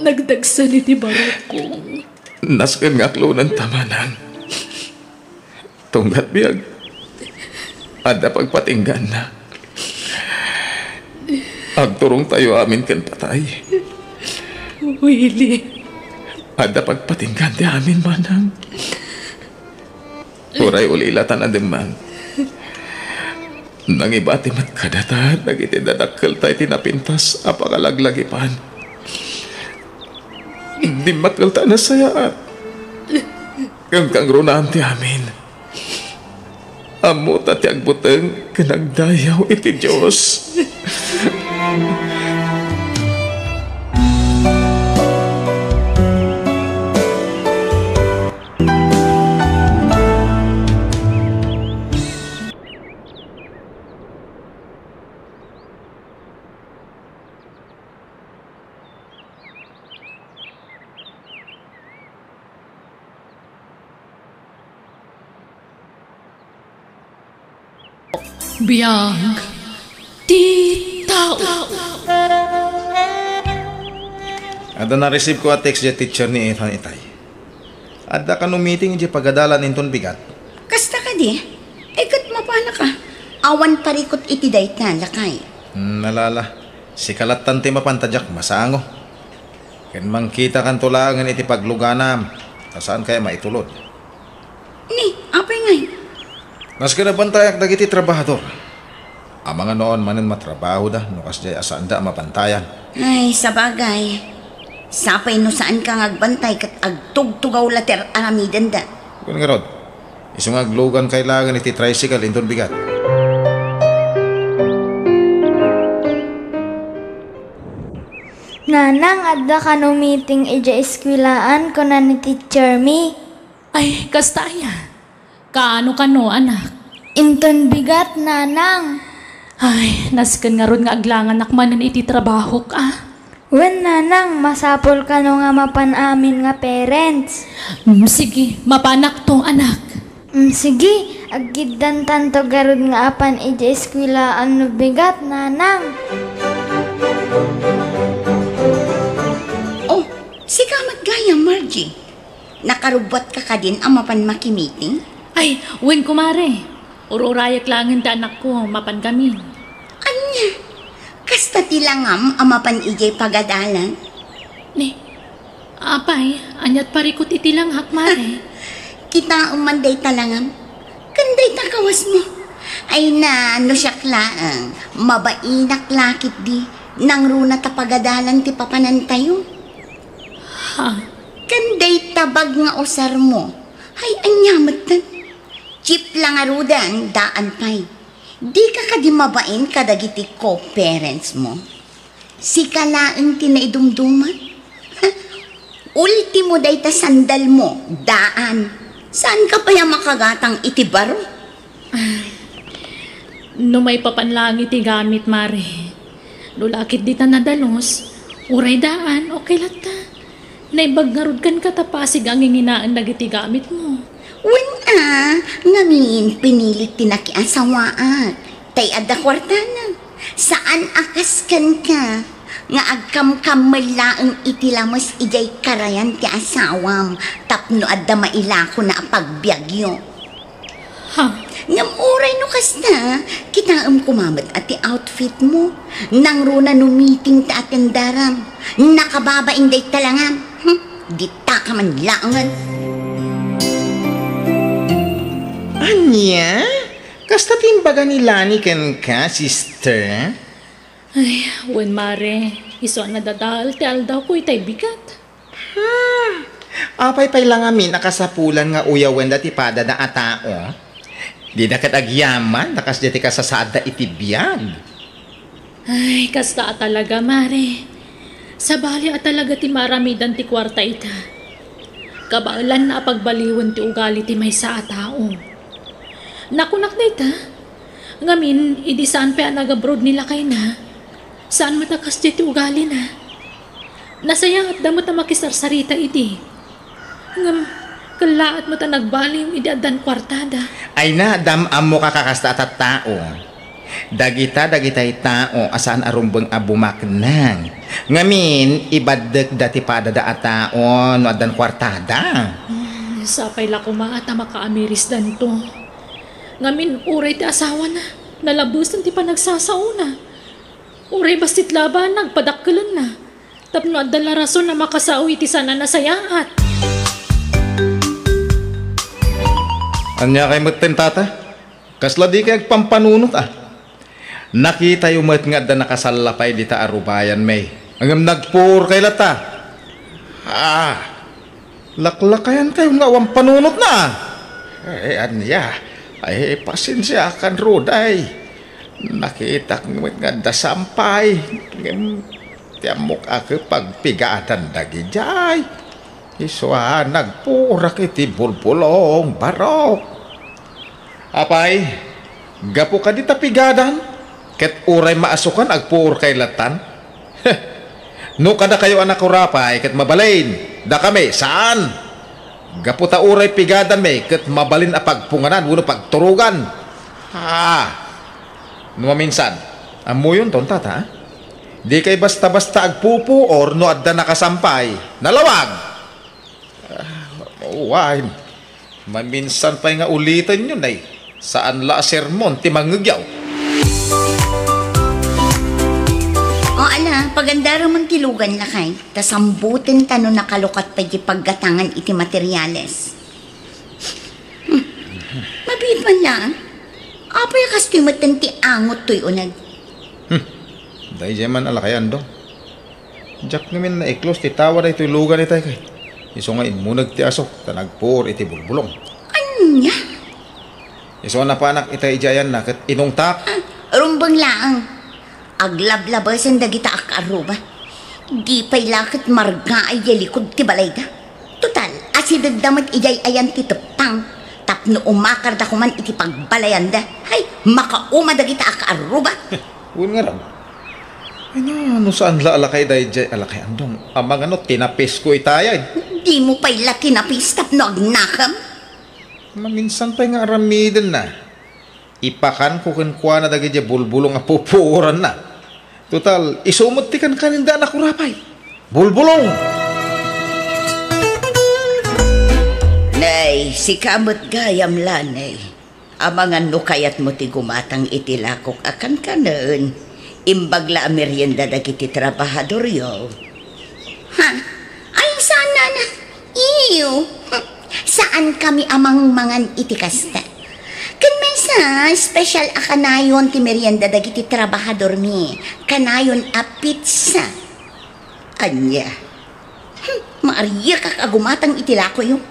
Nagdagsen iti barukong. Nasken nga aklonenta, Manang. Tunggal biag, adda pagpatingganna. Agturongtayo amin ken patay. Willy. Adda pagpatinggan ti amin, Manang. Uray ulilatan a demmang. Nangibati met kadata dagiti dadakkelta iti napintas a pangalaglagipan. Dimmakkelta a nasayaat. Ken kangrunaan ti amin. Ammota ti agbuteng ken agdayaw iti Dios. Biag ti tao. Adda na-receive ko a text diay teacher ni Ethan itay. Adda kano meeting idiay pagadalan inton bigat? Kasta kadi? Ay, ket mapanaka. Awan parikut iti dayta, lakay. Hmm, ala, ala. Sika lattan ti mapan ta diak masango. Ken mangkitakanto laengen iti pagluganam, ta saan kaya maitulod. Ni, apay ngay? Nasken a bantayak dagiti trabahador. Amangan no awan manen matrabahoda no kasdiay a saanda a mabantayan. Ay, sabagay. Sapay no saanka nga agbantay ket agtugtugaw la ti ar-aramidenda. Wen ngarud, isu nga aglugankay laengen iti tricycle inton bigat. Nanang, adda kano meeting idiay eskuelaan, kuna ni teacher mi. Ay, kasta aya? Kaano kano, anak? Inton bigat, nanang. Ay, nasken ngarud nga aglanganak manen iti trabahok, a? Wen, nanang, masapul kano nga mapan amin nga parents. Mm, sige, mapanakto, anak. Mm, sige, aggiddantanto garud nga apan idiay eskuelaan no bigat, nanang. Oh, sika met gayam, Margie. Nakarubbuatka kadin a mapan makimiting? Ay, wen, kumare. Ur-urayek laengen ti anakko, mapankamin. Ania? Kasta ti langam a mapan idiay pagadalan? Ni, apay, ania't parikut iti langak, mare? Kitaem man dayta langam. Ken dayta kawasmo. Ay na, no siak laeng, mabainak la ketdi, nangruna ta pagadalan ti papanantayo. Ha? Ken dayta bag nga usarmo. Ay, ania metten? Jeep la ngaruden, daan pay. Dika kadi mabain kadagiti co-parents mo? Sika laeng ti naidumduma? Ultimo dayta sandal mo, daan. Saanka pay a makagatang iti baro? Ah, no maipapan laeng iti gamit, mare. No la ketdi ta nadalus, uray daan, okay latta. Naimbag ngarud kenka ta pasig a nginginaen dagiti gamitmo. Wen a, ngamin, pinilit ti nakiasawaak. Tay adda kuartana. Saan a kas kenka, nga agkamkammel laeng iti lames idiay karayan ti asawam tapno adda mailakona a pagbiagyo. Ha? Ngem uray no kasta, kitaem koma met a ti outfit mo. Nangruna no meeting ta atendaram. Nakababain dayta langam. Hmm? Dita ka man laengen. Ania? Kasta ti imbaga ni Lani kenka, sister? Ay, wen, mare, isu a nadadael ti aldawko itay bigat. Hmm. Apay pay la ngamin a kasapulan nga uyawenda ti padada a tao? Dida ket agyaman ta kasdiay ti kasasaadda iti biag. Ay, kasta a talaga, mare. Sabali a talaga ti maaramidan ti kuarta ita. Kabaelanna a pagbaliwen ti ugali ti maysa a tao. Nakunak dayta, ngamin, idi saan pay a nagabroad ni lakayna, saan met a kasdiay ti ugalina. Nasayaatda met a makisarsarita idi. Ngem, kellaat met a nagbaliw idi addan kuartada. Ay na, dam-ammo ka kakasta a tattao. Dagita, dagitay tao a saan a rumbeng a bumaknang. Ngamin, ibaddekda ti padada a tao no addan kuartada. Hmm, sapay la koma ta makaamirisdanto. Ngamin, uray ti asawana, nalabesen ti panagsasaona. Uray bassit laban, nagpadakkelenna. Tapno adda la rason a makasao iti saan a nasayaat. Ania kay metten, tata? Kasla di kay agpampanunot, a? Nakitayo met nga adda nakasalla pay dita a rubayan, may. Ngem nagpuor kay latta. Ah, laklakayan kayo nga awan panunotna. Ay, ania? Ay, pasensiakan, Ruday. Nakitak met nga adda sampay. Ngem, ti ammok a pagpigadan dagidiay. Isu a nagpurak iti bulbulong, barok. Apay, gapu kadi ta pigadan, ket uray maasukan agpuor kay lattan? No kadakayo a nakurapay ket mabalin, dakami, saan? Gapu ta uray pigadanmi ket mabalin a pagpunganan wenno pagturogan. Ah, no maminsan, ammoyonton, tata, a? Di kay basta-basta agpupuor no adda nakasampay. Nalawag! Ah, wen. Maminsan pay nga ulitenyo, nay. Saan la a sermon ti mangngegyaw. O, ala, pagandaramon ti lugan, lakay. Ta sambutenta no nakalukat pay ti paggatangan iti materiales. Hmm. Mabiit man laeng. Apay a kastoy metten ti angot toy uneg? Hmm. Daydiay man a lakay, Andong. Diak ngamin naiklos ti tawa daytoy lugan itay kay. Isu nga immuneg ti aso ta nagpuor iti bulbulong. Ania? Isu a napanak itay idiay ayanna ket inungtak. Ah, rumbeng laeng. Aglablabesen dagita a kaarruba. Di pay la ket margaay diay likud ti balayda. Total, asidegda met idiay ayan ti teppang tapno umakarda koman iti pagbalayanda. Hay, makauma dagita a kaarruba. Wen ngarud. Ay na, no saan la a lakay daydiay a lakay, Andong. Amangan no tinapisko itay. Dimo pay la tinapis tapno agnakem? Maminsan pay nga aramidenna. Ipakanko kenkuana dagidiay bulbulong a pupuoranna. Total, isu met ti kankanenda a nakurapay. Bulbulong! Nay, sika met gayam la, nay. Amangan no kayatmo ti gumatang iti lakok a kankanen, imbag la a merienda dagiti trabahadoryo. Ha? Ay, saan, nana? Iyo. Saan kami a mangmangan iti kasta. Ken maysa, special a kanayon ti merienda dagiti trabahadormi. Kanayon a pizza. Ania? Hmm, maariakak a gumatang iti lakoyo.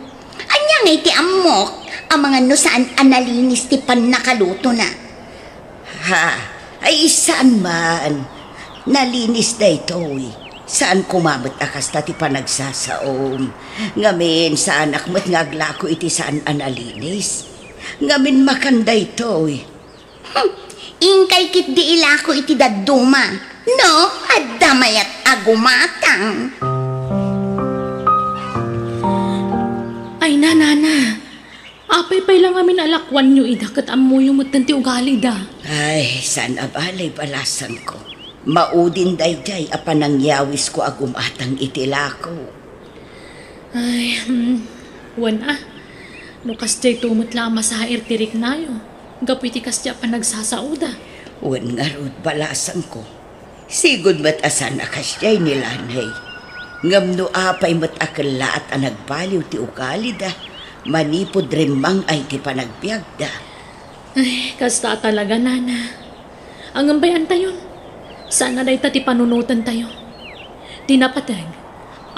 Ania ngay ti ammok? Amangan no saan a nalinis ti pannakalutona. Ha? Ay, saan man. Nalinis daytoy. Saan koma met a kasta ti panagsasaom. Ngamin, saanak met nga aglako iti saan a nalinis. Ngamin, makan daytoy. Hmm, inkay ketdi ilako iti dadduma. No, adda mayat a gumatang. Ay, nanana. Apay pay la ngamin a lakuanyo ida ket ammoyo metten ti ugalida? Ay, saan a bale, balasanko. Maudin daydiay a panangyawisko a gumatang iti lako. Ay, hmm. Wen a. No kasdiayto met la a masair ti riknayo, gapu iti kasdi a panagsasaoda. Wen ngarud, balasangko. Sigud met a saan a kasdiay ni Lanay. Ngem no apay met a kellaat a nagbaliw ti ugalida, manipud rimmang-ay ti panagbiagda. Ay, kasta a talaga, Nana. Ngem bay-antayon, saan a dayta ti panunotentayo. Ti napateg,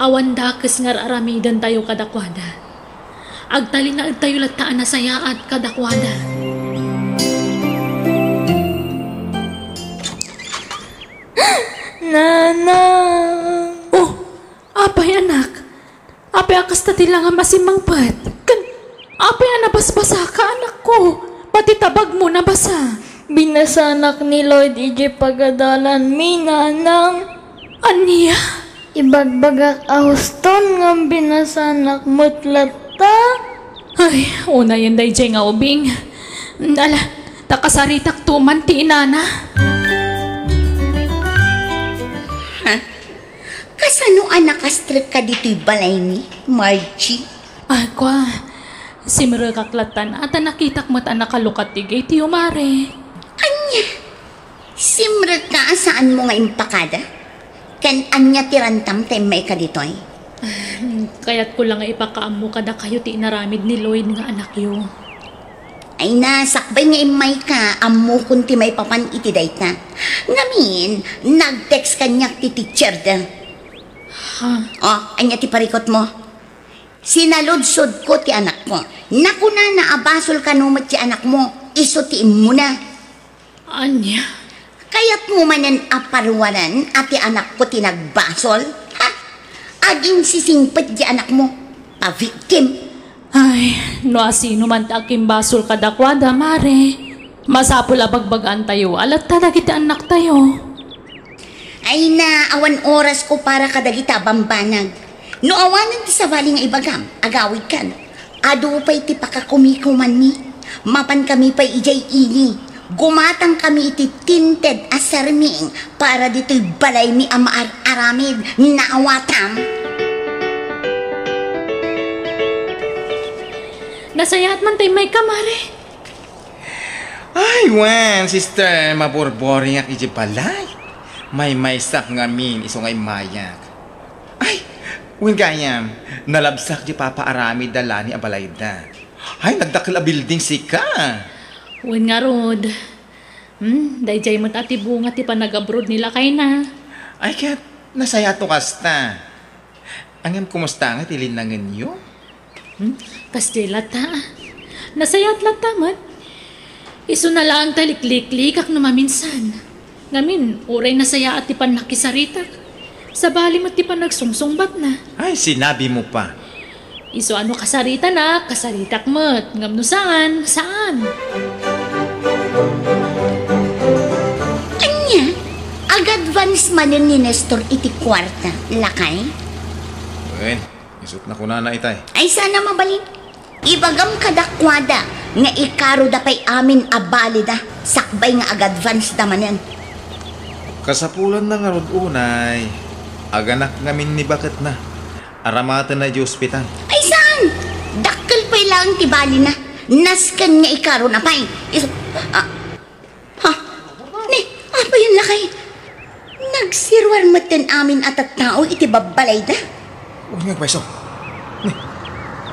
awan dakes nga ar-aramidentayo kadakuada. Agtalinaedtayo latta a nasayaat kadakuada. Nana! Oh, apay, anak? Apay a kasta ti langam a simmangpet? Ken apay a nabasbasaka, anakko? Pati tabagmo nabasa. Binasanak ni Lloyd idiay pagadalanmi, Nanang. Ania? Ibagbagak a huston ngem binasanak met latta. Ay, unayen daydiay nga ubing. Ala, ta kasaritakto man ti inana. Ha? Kasano a nakastrekka ditoy balaymi, Margie? Ay, kua, simrekak lattan a ta nakitak met a nakalukat ti gate-yo, Mare. Ania? Simrekka a saanmo nga impakada? Ken ania ti rantam ta immayka ditoy? Ah, kayatko la nga ipakaammo kadakayo ti inaramid ni Lloyd nga anakyo. Ay na, sakbay nga immayka, ammokon ti maipapan iti dayta. Ngamin, nag-text kaniak ti teacher da. Ha? Oh, ania ti parikutmo? Sinaludsodko ti anakko. Nakunana a basol kano met ti anakmo, isu ti immuna. Ania? Kayatmo manen a paruanan a ti anakko ti nagbasol? Ha? Aginsisingpet ti anakmo. Pabiktim. Ay, no asino man ti akimbasol kadakuada, Mare, masapul a bagbagaantayo a latta dagiti annaktayo. Ay na, awan orasko para kadagita a bambanag. No awanen ti sabali nga ibagam, agawidkan. Adu pay ti pakakumikumanmi. Mapankami pay idiay ili. Gumatangkami iti tinted a sarming para ditoy balaymi a maar-aramid. Naawatam? Nasayaat man ti immayka, Mare. Ay, wen, sister, maburboringak idiay balay. Maymaysak ngamin isu nga immayak. Ay, wen gayam, nalabsak ti papaaramid da Lani a balayda. Ay, nagdakkel a building sika. Wen ngarud. Hmm, daydiay met a ti bunga ti panag-abroad ni lakayna. Ay, ket nasayaat no kasta. Ngem kumusta nga ti linnangenyo? Hmm? Kasdiay latta. Nasayaat latta met. Isuna laeng ta likliklikak no maminsan. Ngamin, uray nasayaat ti pannakisaritak. Sabali met ti panagsungsungbatna. Ay, sinabimo pa. Isu a no kasaritanak, kasaritak met. Ngem no saan, saan. Ania? Ag-advance manen ni Nestor iti kuarta, lakay? Wen, isut' nakunana itay. Ay, saan a mabalin. Ibagam kadakuada nga ikaroda pay amin a balida sakbay nga ag-advance da manen. Kasapulanna ngarud unay, aganak ngamin ni baketna. Aramatenna idiay ospital. Ay, saan? Dakkel pay laeng ti balina. Nasken nga ikarona pay. Is-, ah, Ha? Ni, apay, lakay? Nagsiruar metten amin a tattao iti babbalayda? Wen nga agpayso. Ni,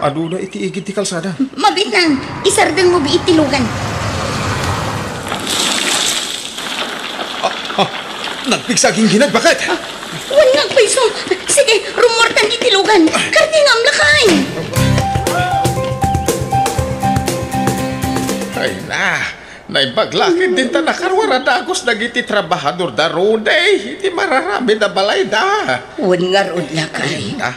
aduna iti igid ti kalsada. Mabiit laeng, isardengmo biit ti lugan. Ah, ah, nagpigsa a gingginad, baket? Ah, wen nga agpayso. Sige, rummuartan iti lugan. Kartingam, lakay. Ay na, naimbag la ketdin ta nakaruar a dagus dagiti trabahador da Rudy iti mararamid a balayda. Wen ngarud, lakay. Ay na.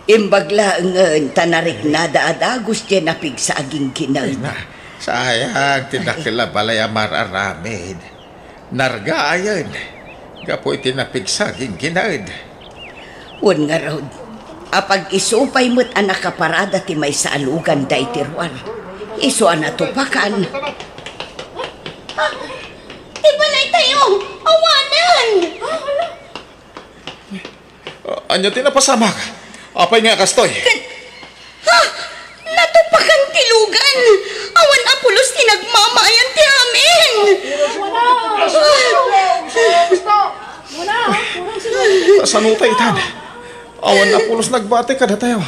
Imbag laengen ta nariknada a dagus ti napigsa a gingginad. Ay na, sayang ti dakkel a balay a mararamid. Nargaayen gapu iti napigsa a gingginad. Wen ngarud, apag-isu pay met a nakaparada ti maysa a luganda iti ruar. Isu a natupakan. Ah, ti balaytayo! Awanen! Ah, ania ti napasamak? Apay nga kastoy? Ken, ha? Natupakan ti Tanutay itan. Awan a pulos nagbati kadatayo.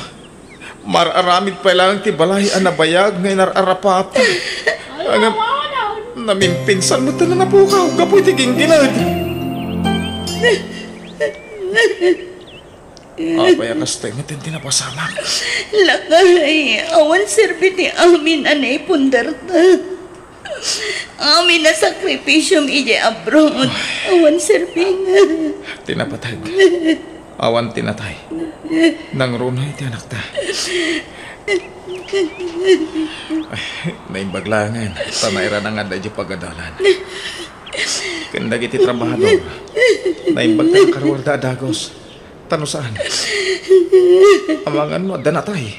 Mar-aramid pay laeng ti balay a nabayag nga inar-arapata. Ngem, namimpinsan met ti napukaw gapu iti ginggined. Apay a kastoy met ti napasamak? Lakay, awan serbi ti amin a naipundarta. Amin a sakripisiom idiay abroad, awan serbina. Ti napateg, awan ti natay. Nangruna iti anakta. Ay, naimbag laengen, ta nairana nga adda idiay pagadalan. Ken dagiti trabahador, naimbag ta nakaruarda a dagus. Ta no saan, amangan no adda natay.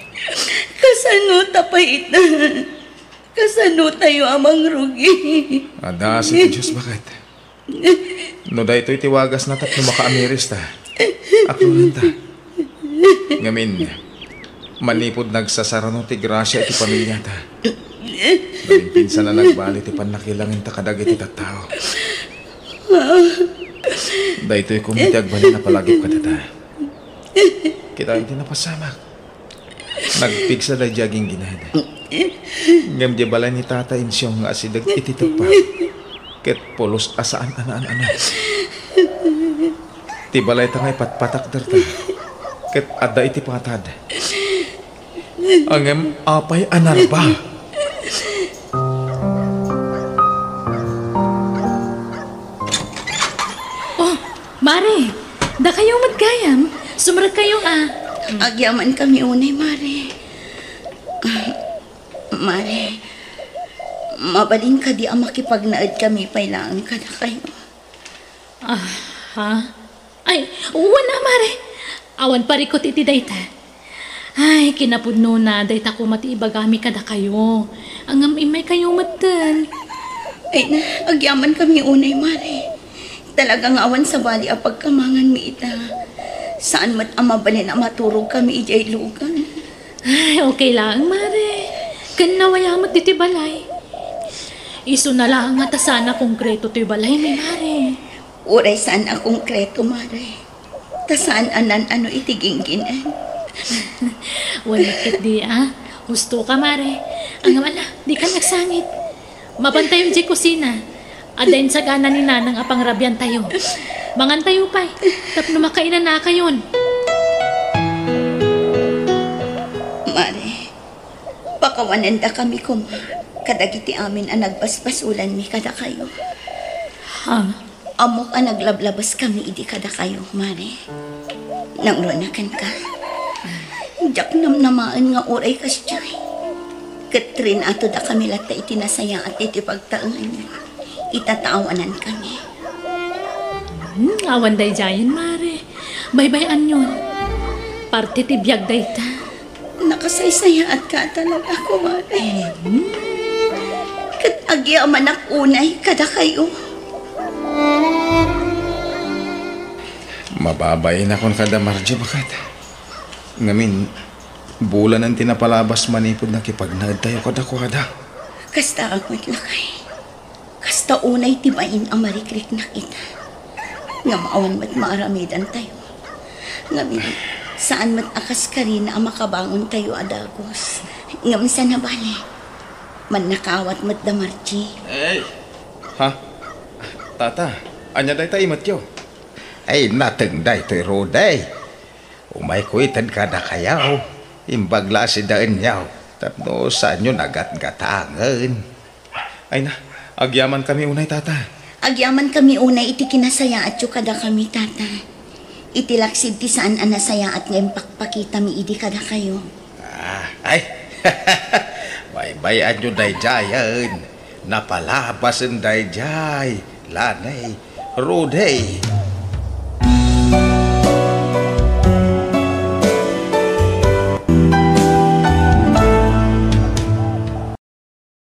Kasano ta pay ita? Kasano tayo a mangrugi? Adda asi ti Dios, baket. No daytoy ti wagasna tapno makaamiris ta, aklonanta. Ngamin, manipud nagsasarano ti grasia iti pamiliata, namimpinsan a nagbali ti pannakilangenta kadagiti tattao. Daytoy koma ti agbalin a palagip kadata. Kitaem ti napasamak. Nagpigsa daydiay a ginggined. Ngem di balay ni Tata Insiong nga asideg iti teppa, ket pulos a saan a naan-ano. Ti balayta nga ipatpatakderta, ket adda iti patad. Ngem apay a narba? Oh, Mare, dakayo met gayam. Sumrekkayo a. Agyamankami unay, Mare. Ah, Mare, mabalin kadi a makipagnaedkami pay laeng kadakayo? Ah, ha? Ay, wen a, Mare. Awan parikut iti dayta. Ay, kinapudnona, dayta koma ti ibagami kadakayo. Ngem immaykayo metten. Ay na, agyamankami unay, Mare. Talaga nga awan sabali a pagkamanganmi ita. Saan met a mabalin a maturogkami idiay lugan. Ay, okay laeng, Mare. Ken nawaya met ditoy balay. Isuna laeng nga ta saan a konkreto toy balaymi, Mare. Uray saan a konkreto, Mare. Ta saan a naan-ano iti ginggined. Wen met ketdi a. Husto ka, Mare. Ngem ala, dika nagsangit. Mapantayo idiay kusina. Adda insagana ni Nanang a pangrabiantayo. Mangantayo pay, tapno makainanakayon. Mare, pakawanendakami koma kadagiti amin a nagbasbasolanmi kadakayo. Ha? Ammok a naglablabaskami idi kadakayo, Mare. Nangruna kenka. Diak namnamaen nga uray kasdiay, ket rinatodakami latta iti nasayaat iti pagtaenganyo ita ta awanankami. Hmm, awan daydiayen, Mare. Baybay-anyon. Parte ti biag dayta. Nakasaysayaatka a talaga, kumare. Ket agyamanak unay kadakayo. Mababainakon kada Margie, baket. Ngamin, bulanen ti napalabas manipud nakipagnaedtayo kadakuada. Kasta met, lakay. Kasta unay ti bain a marikriknak ita. Ngem awan met maaramidantayo. Ngem saan met a kas karina a makabangontayo a dagus. Ngem saan a bale, mannakawat met da Margie. Ay! Ha? Tata, ania dayta imetyo? Ay, nateng daytoy, Rudy. Umayko ited kadakayo. Imbag la a sidaenyo tapno saanyo nagatgatangen. Ay na, agyamankami unay, Tata. Agyamankami unay iti kinasayaatyo kadakami, Tata. Iti laksid ti saan a nasayaat nga impakpakitami idi kadakayo. Ah, ay, baybay-anyo daydiayen. Napalabasen daydiay, Lanay, Rudy.